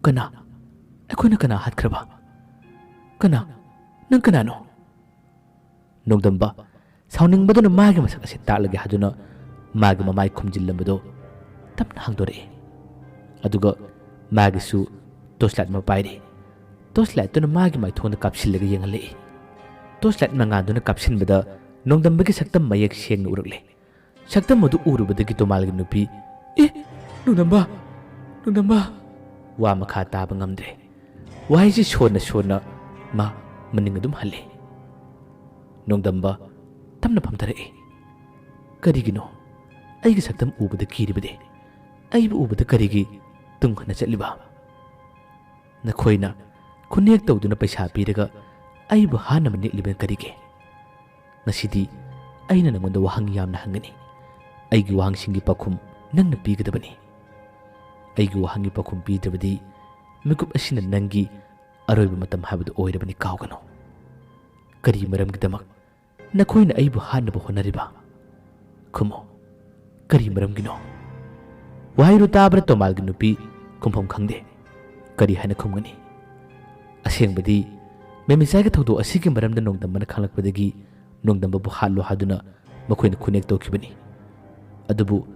"ꯀꯅꯥ? ꯑꯩꯈꯣꯏꯅ ꯀꯅꯥ ꯍꯥꯠꯈ꯭ꯔꯕ? ꯀꯅꯥ? ꯅꯪ ꯀꯅꯥꯅꯣ?" ꯅꯣꯡꯗꯝꯕ ꯁꯥꯎꯅꯤꯡꯕꯗꯨꯅ ꯃꯥꯒꯤ ꯃꯁꯛ ꯑꯁꯤ ꯇꯥꯛꯂꯒꯦ ꯍꯥꯏꯗꯨꯅ ꯃꯥꯒꯤ ꯃꯃꯥꯏ ꯈꯨꯝꯖꯤꯜꯂꯝꯕꯗꯨ ꯇꯞꯅ ꯍꯥꯡꯗꯣꯔꯛꯏ꯫ ꯑꯗꯨꯒ ꯃꯥꯒꯤꯁꯨ ꯇꯣꯔꯆ ꯂꯥꯏꯠ ꯑꯃ ꯄꯥꯏꯔꯤ꯫ ꯇꯣꯔꯆ ꯂꯥꯏꯠꯇꯨꯅ ꯃꯥꯒꯤ ꯃꯥꯏꯊꯣꯡꯗ ꯀꯥꯞꯁꯤꯜꯂꯒ ꯌꯦꯡꯍꯜꯂꯛꯏ꯫ ꯇꯣꯔꯆ ꯂꯥꯏꯠ ꯃꯉꯥꯜꯗꯨꯅ ꯀꯥꯞꯁꯤꯟꯕꯗ ꯅꯣꯡꯗꯝꯕꯒꯤ ꯁꯛꯇꯝ ꯃꯌꯦꯛ ꯁꯦꯡꯅ ꯎꯔꯛꯂꯦ꯫ ꯁꯛꯇꯝ ꯑꯗꯨ ꯎꯔꯨꯕꯗꯒꯤ ꯇꯣꯃꯥꯜꯒꯤ ꯅꯨꯄꯤ, "ꯑꯦ, ꯅꯣꯡꯗꯝꯕ! ꯅꯣꯡꯗꯝꯕ!" ꯋꯥ ꯃꯈꯥ ꯇꯥꯕ ꯉꯝꯗ꯭ꯔꯦ꯫ ꯋꯥꯍꯩꯁꯤ ꯁꯣꯟꯅ ꯁꯣꯟꯅ ꯃꯥ ꯃꯅꯤꯡ ꯑꯗꯨꯝ ꯍꯜꯂꯤ꯫ ꯅꯣꯡꯗꯝꯕ ꯇꯞꯅ ꯐꯝꯊꯔꯛꯏ꯫ "ꯀꯔꯤꯒꯤꯅꯣ ꯑꯩꯒꯤ ꯁꯛꯇꯝ ꯎꯕꯗ ꯀꯤꯔꯤꯕꯗꯤ? ꯑꯩꯕꯨ ꯎꯕꯗ ꯀꯔꯤꯒꯤ ꯇꯨꯡ ꯍꯟꯅ ꯆꯠꯂꯤꯕ?" "ꯅꯈꯣꯏꯅ ꯈꯨꯅꯦꯛ ꯇꯧꯗꯨꯅ ꯄꯩꯁꯥ ꯄꯤꯔꯒ ꯑꯩꯕꯨ ꯍꯥꯠꯅꯕ ꯅꯦꯛꯂꯤꯕꯅ ꯀꯔꯤꯒꯤ? ꯉꯁꯤꯗꯤ ꯑꯩꯅ ꯅꯉꯣꯟꯗ ꯋꯥꯍꯪ ꯌꯥꯝꯅ ꯍꯪꯒꯅꯤ꯫ ꯑꯩꯒꯤ ꯋꯥꯍꯪꯁꯤꯡꯒꯤ ꯄꯥꯎꯈꯨꯝ ꯅꯪꯅ ꯄꯤꯒꯗꯕꯅꯤ꯫ ꯑꯩꯒꯤ ꯋꯥꯍꯪꯒꯤ ꯄꯥꯎꯈꯨꯝ ꯄꯤꯗ꯭ꯔꯕꯗꯤ ꯃꯤꯀꯨꯞ ꯑꯁꯤꯅ ꯅꯪꯒꯤ ꯑꯔꯣꯏꯕ ꯃꯇꯝ ꯍꯥꯏꯕꯗꯨ ꯑꯣꯏꯔꯕꯅꯤ, ꯀꯥꯎꯒꯅꯨ꯫ ꯀꯔꯤ ꯃꯔꯝꯒꯤꯗꯃꯛ ꯅꯈꯣꯏꯅ ꯑꯩꯕꯨ ꯍꯥꯠꯅꯕ ꯍꯣꯠꯅꯔꯤꯕ? ꯈꯨꯝꯃꯨ, ꯀꯔꯤ ꯃꯔꯝꯒꯤꯅꯣ?" ꯋꯥꯍꯩꯗꯨ ꯇꯥꯕꯗ ꯇꯣꯃꯥꯜꯒꯤ ꯅꯨꯄꯤ ꯈꯨꯝꯐꯝ ꯈꯪꯗꯦ꯫ ꯀꯔꯤ ꯍꯥꯏꯅ ꯈꯨꯝꯒꯅꯤ? ꯑꯁꯦꯡꯕꯗꯤ ꯃꯦꯃꯤꯆꯥꯒꯤ ꯊꯧꯗꯣꯛ ꯑꯁꯤꯒꯤ ꯃꯔꯝꯗ ꯅꯣꯡꯗꯝꯕꯅ ꯈꯪꯂꯛꯄꯗꯒꯤ ꯅꯣꯡꯗꯝꯕꯕꯨ ꯍꯥꯠꯂꯣ ꯍꯥꯏꯗꯨꯅ ꯃꯈꯣꯏꯅ ꯈꯨꯅꯦꯛ ꯇꯧꯈꯤꯕꯅꯤ꯫ ꯑꯗꯨꯕꯨ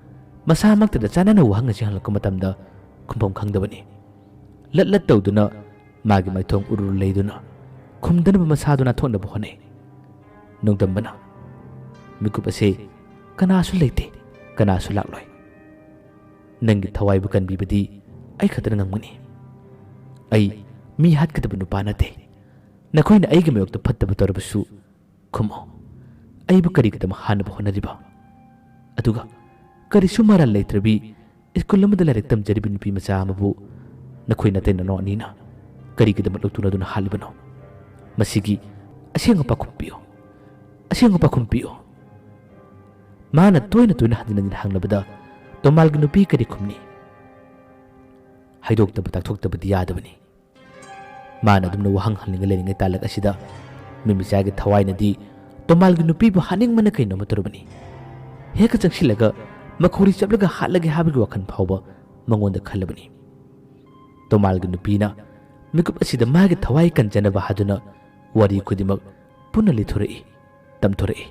ꯃꯁꯥꯃꯛꯇꯗ ꯆꯥꯟꯅꯅ ꯋꯥꯍꯪ ꯑꯁꯤ ꯍꯪꯂꯛꯄ ꯃꯇꯝꯗ ꯈꯨꯝꯐꯝ ꯈꯪꯗꯕꯅꯤ꯫ ꯂꯠ ꯂꯠ ꯇꯧꯗꯨꯅ ꯃꯥꯒꯤ ꯃꯥꯏꯊꯣꯡ ꯎꯔꯨꯔ ꯂꯩꯗꯨꯅ ꯈꯨꯝꯗꯅꯕ ꯃꯁꯥꯗꯨ ꯅꯥꯟꯊꯣꯛꯅꯕ ꯍꯣꯠꯅꯩ꯫ ꯅꯣꯡꯗꯝꯕꯅ, "ꯃꯤꯀꯨꯞ ꯑꯁꯦ ꯀꯅꯥꯁꯨ ꯂꯩꯇꯦ, ꯀꯅꯥꯁꯨ ꯂꯥꯛꯂꯣꯏ꯫ ꯅꯪꯒꯤ ꯊꯋꯥꯏꯕꯨ ꯀꯟꯕꯤꯕꯗꯤ ꯑꯩ ꯈꯛꯇꯅ ꯉꯝꯒꯅꯤ꯫ ꯑꯩ ꯃꯤ ꯍꯥꯠꯀꯗꯕ ꯅꯨꯄꯥ ꯅꯠꯇꯦ꯫ ꯅꯈꯣꯏꯅ ꯑꯩꯒꯤ ꯃꯥꯌꯣꯛꯇ ꯐꯠꯇꯕ ꯇꯧꯔꯕꯁꯨ ꯈꯨꯝꯃꯨ, ꯑꯩꯕꯨ ꯀꯔꯤꯒꯤꯗꯃꯛ ꯍꯥꯠꯅꯕ ꯍꯣꯠꯅꯔꯤꯕ? ꯑꯗꯨꯒ ꯀꯔꯤꯁꯨ ꯃꯔꯥꯜ ꯂꯩꯇ꯭ꯔꯕꯤ ꯁ꯭ꯀꯨꯜ ꯑꯃꯗ ꯂꯥꯏꯔꯤꯛ ꯇꯝꯖꯔꯤꯕ ꯅꯨꯄꯤ ꯃꯆꯥ ꯑꯃꯕꯨ ꯅꯈꯣꯏ ꯅꯇꯩ ꯅꯅꯥꯎ ꯑꯅꯤꯅ ꯀꯔꯤꯒꯤꯗꯃꯛ ꯂꯧꯇꯨꯅꯗꯨꯅ ꯍꯥꯠꯂꯤꯕꯅꯣ? ꯃꯁꯤꯒꯤ ꯑꯁꯦꯡꯕ ꯄꯥꯎꯈꯨꯝ ꯄꯤꯌꯨ, ꯑꯁꯦꯡꯕ ꯄꯥꯎꯈꯨꯝ ꯄꯤꯌꯨ꯫" ꯃꯥꯅ ꯇꯣꯏꯅ ꯇꯣꯏꯅ ꯍꯟꯖꯤꯟ ꯍꯟꯖꯤꯟ ꯍꯪꯂꯕꯗ ꯇꯣꯃꯥꯜꯒꯤ ꯅꯨꯄꯤ ꯀꯔꯤ ꯈꯨꯝꯅꯤ? ꯍꯥꯏꯗꯣꯛꯇꯕ ꯇꯥꯛꯊꯣꯛꯇꯕꯗꯤ ꯌꯥꯗꯕꯅꯤ꯫ ꯃꯥꯅ ꯑꯗꯨꯝꯅ ꯋꯥꯍꯪ ꯍꯪꯂꯤꯉꯩ ꯂꯩꯔꯤꯉꯩ ꯇꯥꯂꯛ ꯑꯁꯤꯗ ꯃꯤꯃꯤꯆꯥꯒꯤ ꯊꯋꯥꯏꯅꯗꯤ ꯇꯣꯃꯥꯜꯒꯤ ꯅꯨꯄꯤꯕꯨ ꯍꯥꯠꯅꯤꯡꯕꯅ ꯀꯩꯅꯣꯝꯃ ꯇꯧꯔꯕꯅꯤ꯫ ꯍꯦꯛꯀ ꯆꯪꯁꯤꯜꯂꯒ ꯃꯈꯧꯔꯤ ꯆꯞꯂꯒ ꯍꯥꯠꯂꯒꯦ ꯍꯥꯏꯕꯒꯤ ꯋꯥꯈꯜ ꯐꯥꯎꯕ ꯃꯉꯣꯟꯗ ꯈꯜꯂꯕꯅꯤ꯫ ꯇꯣꯃꯥꯜꯒꯤ ꯅꯨꯄꯤꯅ ꯃꯤꯀꯨꯞ ꯑꯁꯤꯗ ꯃꯥꯒꯤ ꯊꯋꯥꯏ ꯀꯟꯖꯅꯕ ꯍꯥꯏꯗꯨꯅ ꯋꯥꯔꯤ ꯈꯨꯗꯤꯡꯃꯛ ꯄꯨꯟꯅ ꯂꯤꯊꯣꯔꯛꯏ, ꯇꯝꯊꯣꯔꯛꯏ꯫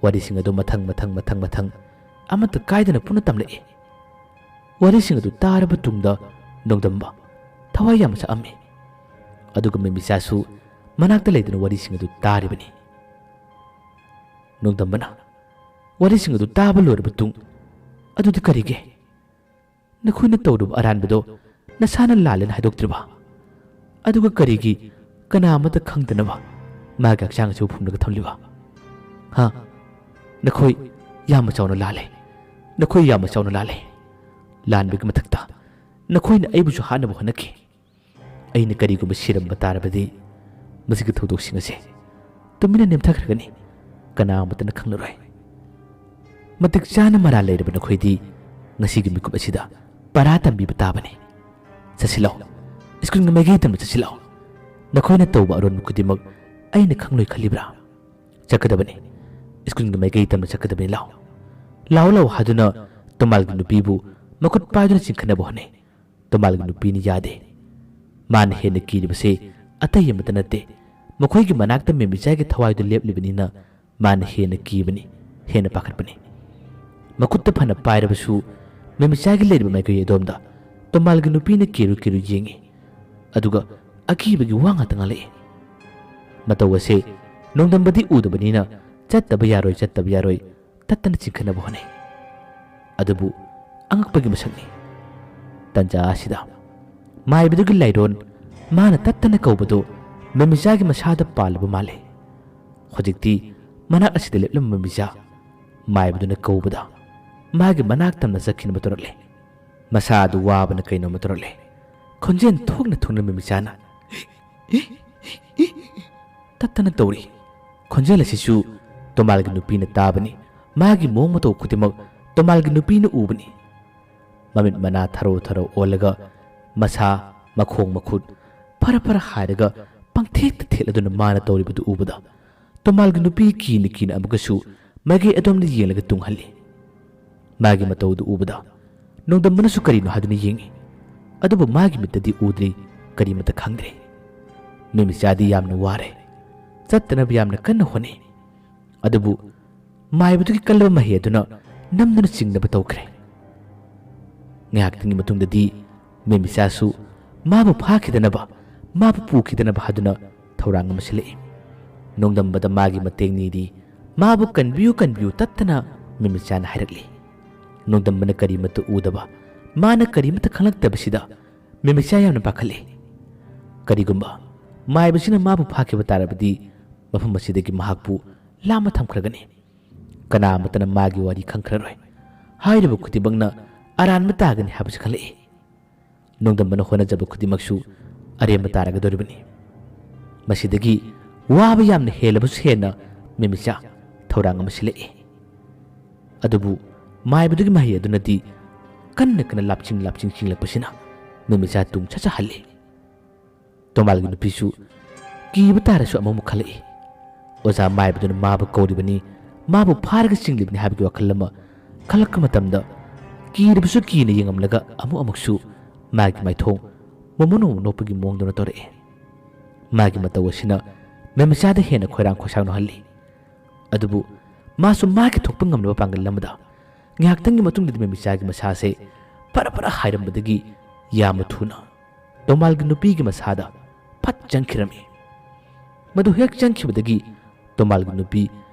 ꯋꯥꯔꯤꯁꯤꯡ ꯑꯗꯨ ꯃꯊꯪ ꯃꯊꯪ ꯃꯊꯪ ꯃꯊꯪ ꯑꯃꯠꯇ ꯀꯥꯏꯗꯅ ꯄꯨꯟꯅ ꯇꯝꯂꯛꯏ꯫ ꯋꯥꯔꯤꯁꯤꯡ ꯑꯗꯨ ꯇꯥꯔꯕ ꯇꯨꯡꯗ ꯅꯣꯡꯗꯝꯕ ꯊꯋꯥꯏ ꯌꯥꯝꯅ ꯁꯛꯑꯝꯃꯤ꯫ ꯑꯗꯨꯒ ꯃꯤꯃꯤꯆꯥꯁꯨ ꯃꯅꯥꯛꯇ ꯂꯩꯗꯨꯅ ꯋꯥꯔꯤꯁꯤꯡ ꯑꯗꯨ ꯇꯥꯔꯤꯕꯅꯤ꯫ ꯅꯣꯡꯗꯝꯕꯅ, "ꯋꯥꯔꯤꯁꯤꯡ ꯑꯗꯨ ꯇꯥꯕ ꯂꯣꯏꯔꯕ ꯇꯨꯡ ꯑꯗꯨꯗꯤ ꯀꯔꯤꯒꯤ? ꯅꯈꯣꯏꯅ ꯇꯧꯔꯨꯕ ꯑꯔꯥꯟꯕꯗꯣ ꯅꯁꯥꯅ ꯂꯥꯜꯂꯦꯅ ꯍꯥꯏꯗꯣꯛꯇ꯭ꯔꯤꯕ? ꯑꯗꯨꯒ ꯀꯔꯤꯒꯤ ꯀꯅꯥ ꯑꯃꯠꯇ ꯈꯪꯗꯅꯕ ꯃꯥꯒꯤ ꯍꯛꯆꯥꯡ ꯑꯁꯤꯕꯨ ꯐꯨꯝꯂꯒ ꯊꯝꯂꯤꯕ? ꯍꯥ? ꯅꯈꯣꯏ ꯌꯥꯝꯅ ꯆꯥꯎꯅ ꯂꯥꯜꯂꯦ꯫ ꯅꯈꯣꯏ ꯌꯥꯝꯅ ꯆꯥꯎꯅ ꯂꯥꯜꯂꯦ꯫ ꯂꯥꯟꯕꯒꯤ ꯃꯊꯛꯇ ꯅꯈꯣꯏꯅ ꯑꯩꯕꯨꯁꯨ ꯍꯥꯠꯅꯕ ꯍꯣꯠꯅꯈꯤ꯫ ꯑꯩꯅ ꯀꯔꯤꯒꯨꯝꯕ ꯁꯤꯔꯝꯕ ꯇꯥꯔꯕꯗꯤ ꯃꯁꯤꯒꯤ ꯊꯧꯗꯣꯛꯁꯤꯡ ꯑꯁꯦ ꯇꯨꯃꯤꯟꯅ ꯅꯦꯝꯊꯈ꯭ꯔꯒꯅꯤ꯫ ꯀꯅꯥ ꯑꯃꯠꯇꯅ ꯈꯪꯂꯔꯣꯏ꯫ ꯃꯇꯤꯛ ꯆꯥꯅ ꯃꯔꯥꯜ ꯂꯩꯔꯕ ꯅꯈꯣꯏꯗꯤ ꯉꯁꯤꯒꯤ ꯃꯤꯀꯨꯞ ꯑꯁꯤꯗ ꯄꯔꯥ ꯇꯝꯕꯤꯕ ꯇꯥꯕꯅꯤ꯫ ꯆꯠꯁꯤꯜꯂꯣ, ꯁ꯭ꯀꯨꯜꯒꯤ ꯃꯥꯏꯀꯩ ꯇꯝꯅ ꯆꯠꯁꯤꯜꯂꯣ꯫ ꯅꯈꯣꯏꯅ ꯇꯧꯕ ꯑꯔꯣꯟꯕ ꯈꯨꯗꯤꯡꯃꯛ ꯑꯩꯅ ꯈꯪꯂꯣꯏ ꯈꯜꯂꯤꯕ꯭ꯔꯥ? ꯆꯠꯀꯗꯕꯅꯤ, ꯁ꯭ꯀꯨꯜꯒꯤ ꯃꯥꯏꯀꯩ ꯇꯝꯅ ꯆꯠꯀꯗꯕꯅꯤ꯫ ꯂꯥꯎ, ꯂꯥꯎ, ꯂꯥꯎ" ꯍꯥꯏꯗꯨꯅ ꯇꯣꯃꯥꯜꯒꯤ ꯅꯨꯄꯤꯕꯨ ꯃꯈꯨꯠ ꯄꯥꯏꯗꯨꯅ ꯆꯤꯡꯈꯠꯅꯕ ꯍꯣꯠꯅꯩ꯫ ꯇꯣꯃꯥꯜꯒꯤ ꯅꯨꯄꯤꯅ ꯌꯥꯗꯦ꯫ ꯃꯥꯅ ꯍꯦꯟꯅ ꯀꯤꯔꯤꯕꯁꯦ ꯑꯇꯩ ꯑꯃꯠꯇ ꯅꯠꯇꯦ, ꯃꯈꯣꯏꯒꯤ ꯃꯅꯥꯛꯇ ꯃꯦꯃꯤꯆꯥꯒꯤ ꯊꯋꯥꯏꯗꯨ ꯂꯦꯞꯂꯤꯕꯅꯤꯅ ꯃꯥꯅ ꯍꯦꯟꯅ ꯀꯤꯕꯅꯤ, ꯍꯦꯟꯅ ꯄꯥꯈꯠꯄꯅꯤ꯫ ꯃꯈꯨꯠꯇ ꯐꯅ ꯄꯥꯏꯔꯕꯁꯨ ꯃꯦꯃꯤꯆꯥꯒꯤ ꯂꯩꯔꯤꯕ ꯃꯥꯏꯀꯩ ꯑꯗꯣꯝꯗ ꯇꯣꯃꯥꯜꯒꯤ ꯅꯨꯄꯤꯅ ꯀꯤꯔꯨ ꯀꯤꯔꯨ ꯌꯦꯡꯏ꯫ ꯑꯗꯨꯒ ꯑꯀꯤꯕꯒꯤ ꯋꯥ ꯉꯥꯛꯇ ꯉꯥꯡꯂꯛꯏ꯫ ꯃꯇꯧ ꯑꯁꯦ ꯅꯣꯡꯗꯝꯕꯗꯤ ꯎꯗꯕꯅꯤꯅ ꯆꯠꯇꯕ ꯌꯥꯔꯣꯏ, ꯆꯠꯇꯕ ꯌꯥꯔꯣꯏ, ꯇꯠꯇꯅ ꯆꯤꯡꯈꯠꯅꯕ ꯍꯣꯠꯅꯩ꯫ ꯑꯗꯨꯕꯨ ꯑꯉꯛꯄꯒꯤ ꯃꯁꯛꯅꯤ꯫ ꯇꯟꯖꯥ ꯑꯁꯤꯗ ꯃꯥꯏꯕꯗꯨꯒꯤ ꯂꯥꯏꯔꯣꯟ ꯃꯥꯅ ꯇꯠꯇꯅ ꯀꯧꯕꯗꯨ ꯃꯦꯃꯤꯆꯥꯒꯤ ꯃꯁꯥꯗ ꯄꯥꯜꯂꯕ ꯃꯥꯜꯂꯦ꯫ ꯍꯧꯖꯤꯛꯇꯤ ꯃꯅꯥꯛ ꯑꯁꯤꯗ ꯂꯦꯞꯂꯝꯕ ꯃꯦꯃꯤꯆꯥ ꯃꯥꯏꯕꯗꯨꯅ ꯀꯧꯕꯗ ꯃꯥꯒꯤ ꯃꯅꯥꯛ ꯇꯝꯅ ꯆꯠꯈꯤꯅꯕ ꯇꯧꯔꯛꯂꯦ꯫ ꯃꯁꯥ ꯑꯗꯨ ꯋꯥꯕꯅ ꯀꯩꯅꯣꯝꯃ ꯇꯧꯔꯛꯂꯦ꯫ ꯈꯣꯟꯖꯦꯜ ꯊꯣꯛꯅ ꯊꯣꯛꯅ ꯃꯦꯃꯤꯆꯥꯅ ꯇꯠꯇꯅ ꯇꯧꯔꯤ꯫ ꯈꯣꯟꯖꯦꯜ ꯑꯁꯤꯁꯨ ꯇꯣꯃꯥꯜꯒꯤ ꯅꯨꯄꯤꯅ ꯇꯥꯕꯅꯤ꯫ ꯃꯥꯒꯤ ꯃꯑꯣꯡ ꯃꯇꯧ ꯈꯨꯗꯤꯡꯃꯛ ꯇꯣꯃꯥꯜꯒꯤ ꯅꯨꯄꯤꯅ ꯎꯕꯅꯤ꯫ ꯃꯃꯤꯠ ꯃꯅꯥ ꯊꯔꯣ ꯊꯔꯣ ꯑꯣꯜꯂꯒ ꯃꯁꯥ, ꯃꯈꯣꯡ, ꯃꯈꯨꯠ ꯐꯔ ꯐꯔ ꯍꯥꯏꯔꯒ ꯄꯪꯊꯦꯛꯇ ꯊꯦꯠꯂꯗꯨꯅ ꯃꯥꯅ ꯇꯧꯔꯤꯕꯗꯨ ꯎꯕꯗ ꯇꯣꯃꯥꯜꯒꯤ ꯅꯨꯄꯤ ꯀꯤꯅ ꯀꯤꯅ ꯑꯃꯨꯛꯀꯁꯨ ꯃꯥꯏꯀꯩ ꯑꯗꯣꯝꯗ ꯌꯦꯡꯂꯒ ꯇꯨꯡꯍꯜꯂꯤ꯫ ꯃꯥꯒꯤ ꯃꯇꯧꯗꯨ ꯎꯕꯗ ꯅꯣꯡꯗꯝꯕꯅꯁꯨ ꯀꯔꯤꯅꯣ ꯍꯥꯏꯗꯨꯅ ꯌꯦꯡꯏ꯫ ꯑꯗꯨꯕꯨ ꯃꯥꯒꯤ ꯃꯤꯠꯇꯗꯤ ꯎꯗ꯭ꯔꯤ, ꯀꯔꯤꯃꯠꯇ ꯈꯪꯗ꯭ꯔꯦ꯫ ꯃꯦꯃꯤꯆꯥꯗꯤ ꯌꯥꯝꯅ ꯋꯥꯔꯦ꯫ ꯆꯠꯇꯅꯕ ꯌꯥꯝꯅ ꯀꯟꯅ ꯍꯣꯠꯅꯩ꯫ ꯑꯗꯨꯕꯨ ꯃꯥꯏꯕꯗꯨꯒꯤ ꯀꯜꯂꯕ ꯃꯍꯩ ꯑꯗꯨꯅ ꯅꯝꯗꯨꯅ ꯆꯤꯡꯅꯕ ꯇꯧꯈ꯭ꯔꯦ꯫ ꯉꯥꯏꯍꯥꯛꯇꯪꯒꯤ ꯃꯇꯨꯡꯗꯗꯤ ꯃꯦꯃꯤꯆꯥꯁꯨ ꯃꯥꯕꯨ ꯐꯥꯈꯤꯗꯅꯕ, ꯃꯥꯕꯨ ꯄꯨꯈꯤꯗꯅꯕ ꯍꯥꯏꯗꯨꯅ ꯊꯧꯔꯥꯡ ꯑꯃ ꯁꯤꯜꯂꯛꯏ꯫ ꯅꯣꯡꯗꯝꯕꯗ ꯃꯥꯒꯤ ꯃꯇꯦꯡ ꯅꯤꯔꯤ, ꯃꯥꯕꯨ ꯀꯟꯕꯤꯌꯨ, ꯀꯟꯕꯤꯌꯨ ꯇꯠꯇꯅ ꯃꯦꯃꯤꯆꯥꯅ ꯍꯥꯏꯔꯛꯂꯤ꯫ ꯅꯣꯡꯗꯝꯕꯅ ꯀꯔꯤꯃꯠꯇ ꯎꯗꯕ, ꯃꯥꯅ ꯀꯔꯤꯃꯠꯇ ꯈꯪꯂꯛꯇꯕꯁꯤꯗ ꯃꯦꯃꯤꯆꯥ ꯌꯥꯝꯅ ꯄꯥꯈꯠꯂꯤ꯫ ꯀꯔꯤꯒꯨꯝꯕ ꯃꯥꯏꯕꯁꯤꯅ ꯃꯥꯕꯨ ꯐꯥꯈꯤꯕ ꯇꯥꯔꯕꯗꯤ ꯃꯐꯝ ꯑꯁꯤꯗꯒꯤ ꯃꯍꯥꯛꯄꯨ ꯂꯥꯞꯅ ꯊꯝꯈ꯭ꯔꯒꯅꯤ꯫ ꯀꯅꯥ ꯑꯃꯠꯇꯅ ꯃꯥꯒꯤ ꯋꯥꯔꯤ ꯈꯪꯈ꯭ꯔꯔꯣꯏ꯫ ꯍꯥꯏꯔꯤꯕ ꯈꯨꯗꯤꯡꯃꯛꯅ ꯑꯔꯥꯟꯕ ꯇꯥꯒꯅꯤ ꯍꯥꯏꯕꯁꯤ ꯈꯪꯂꯛꯏ꯫ ꯅꯣꯡꯗꯝꯕꯅ ꯍꯣꯠꯅꯖꯕ ꯈꯨꯗꯤꯡꯃꯛꯁꯨ ꯑꯔꯦꯝꯕ ꯇꯥꯔꯒꯗꯧꯔꯤꯕꯅꯤ꯫ ꯃꯁꯤꯗꯒꯤ ꯋꯥꯕ ꯌꯥꯝꯅ ꯍꯦꯜꯂꯕꯁꯨ ꯍꯦꯟꯅ ꯃꯦꯃꯤꯆꯥ ꯊꯧꯔꯥꯡ ꯑꯃ ꯁꯤꯜꯂꯛꯏ꯫ ꯑꯗꯨꯕꯨ ꯃꯥꯏꯕꯗꯨꯒꯤ ꯃꯍꯩ ꯑꯗꯨꯅꯗꯤ ꯀꯟꯅ ꯀꯟꯅ ꯂꯥꯞꯆꯤꯡ ꯂꯥꯞꯆꯤꯡ ꯆꯤꯡꯂꯛꯄꯁꯤꯅ ꯃꯦꯃꯤꯆꯥ ꯇꯨꯡ ꯁꯠ ꯁꯠ ꯍꯜꯂꯤ꯫ ꯇꯣꯃꯥꯜꯒꯤ ꯅꯨꯄꯤꯁꯨ ꯀꯤꯕ ꯇꯥꯔꯁꯨ ꯑꯃꯨꯛ ꯈꯜꯂꯛꯏ꯫ ꯑꯣꯖꯥ ꯃꯥꯏꯕꯗꯨꯅ ꯃꯥꯕꯨ ꯀꯧꯔꯤꯕꯅꯤ, ꯃꯥꯕꯨ ꯐꯥꯔꯒ ꯆꯤꯡꯂꯤꯕꯅꯤ ꯍꯥꯏꯕꯒꯤ ꯋꯥꯈꯜ ꯑꯃ ꯈꯜꯂꯛꯄ ꯃꯇꯝꯗ ꯀꯤꯔꯕꯁꯨ ꯀꯤꯅ ꯌꯦꯡꯉꯝꯂꯒ ꯑꯃꯨꯛ ꯑꯃꯨꯛꯁꯨ ꯃꯥꯒꯤ ꯃꯥꯏꯊꯣꯡ ꯃꯣꯃꯣꯟ ꯃꯣꯃꯣꯟ ꯅꯣꯛꯄꯒꯤ ꯃꯑꯣꯡꯗꯧꯅ ꯇꯧꯔꯛꯏ꯫ ꯃꯥꯒꯤ ꯃꯇꯧ ꯑꯁꯤꯅ ꯃꯦꯃꯤꯆꯥꯗ ꯍꯦꯟꯅ ꯈꯣꯏꯔꯥꯡ ꯈꯣꯏꯁꯥꯎꯅꯍꯜꯂꯤ꯫ ꯑꯗꯨꯕꯨ ꯃꯥꯁꯨ ꯃꯥꯒꯤ ꯊꯣꯛꯄ ꯉꯝꯅꯕ ꯄꯥꯡꯒꯜ ꯑꯃꯗ ꯉꯥꯏꯍꯥꯛꯇꯪꯒꯤ ꯃꯇꯨꯡꯗꯗꯤ ꯃꯦꯃꯤꯆꯥꯒꯤ ꯃꯁꯥꯁꯦ ꯐꯔ ꯐꯔ ꯍꯥꯏꯔꯝꯕꯗꯒꯤ ꯌꯥꯝꯅ ꯊꯨꯅ ꯇꯣꯃꯥꯜꯒꯤ ꯅꯨꯄꯤꯒꯤ ꯃꯁꯥꯗ ꯐꯠ ꯆꯪꯈꯤꯔꯝꯃꯤ꯫ ꯃꯗꯨ ꯍꯦꯛ ꯆꯪꯈꯤꯕꯗꯒꯤ ꯇꯣꯃꯥꯜꯒꯤ ꯅꯨꯄꯤ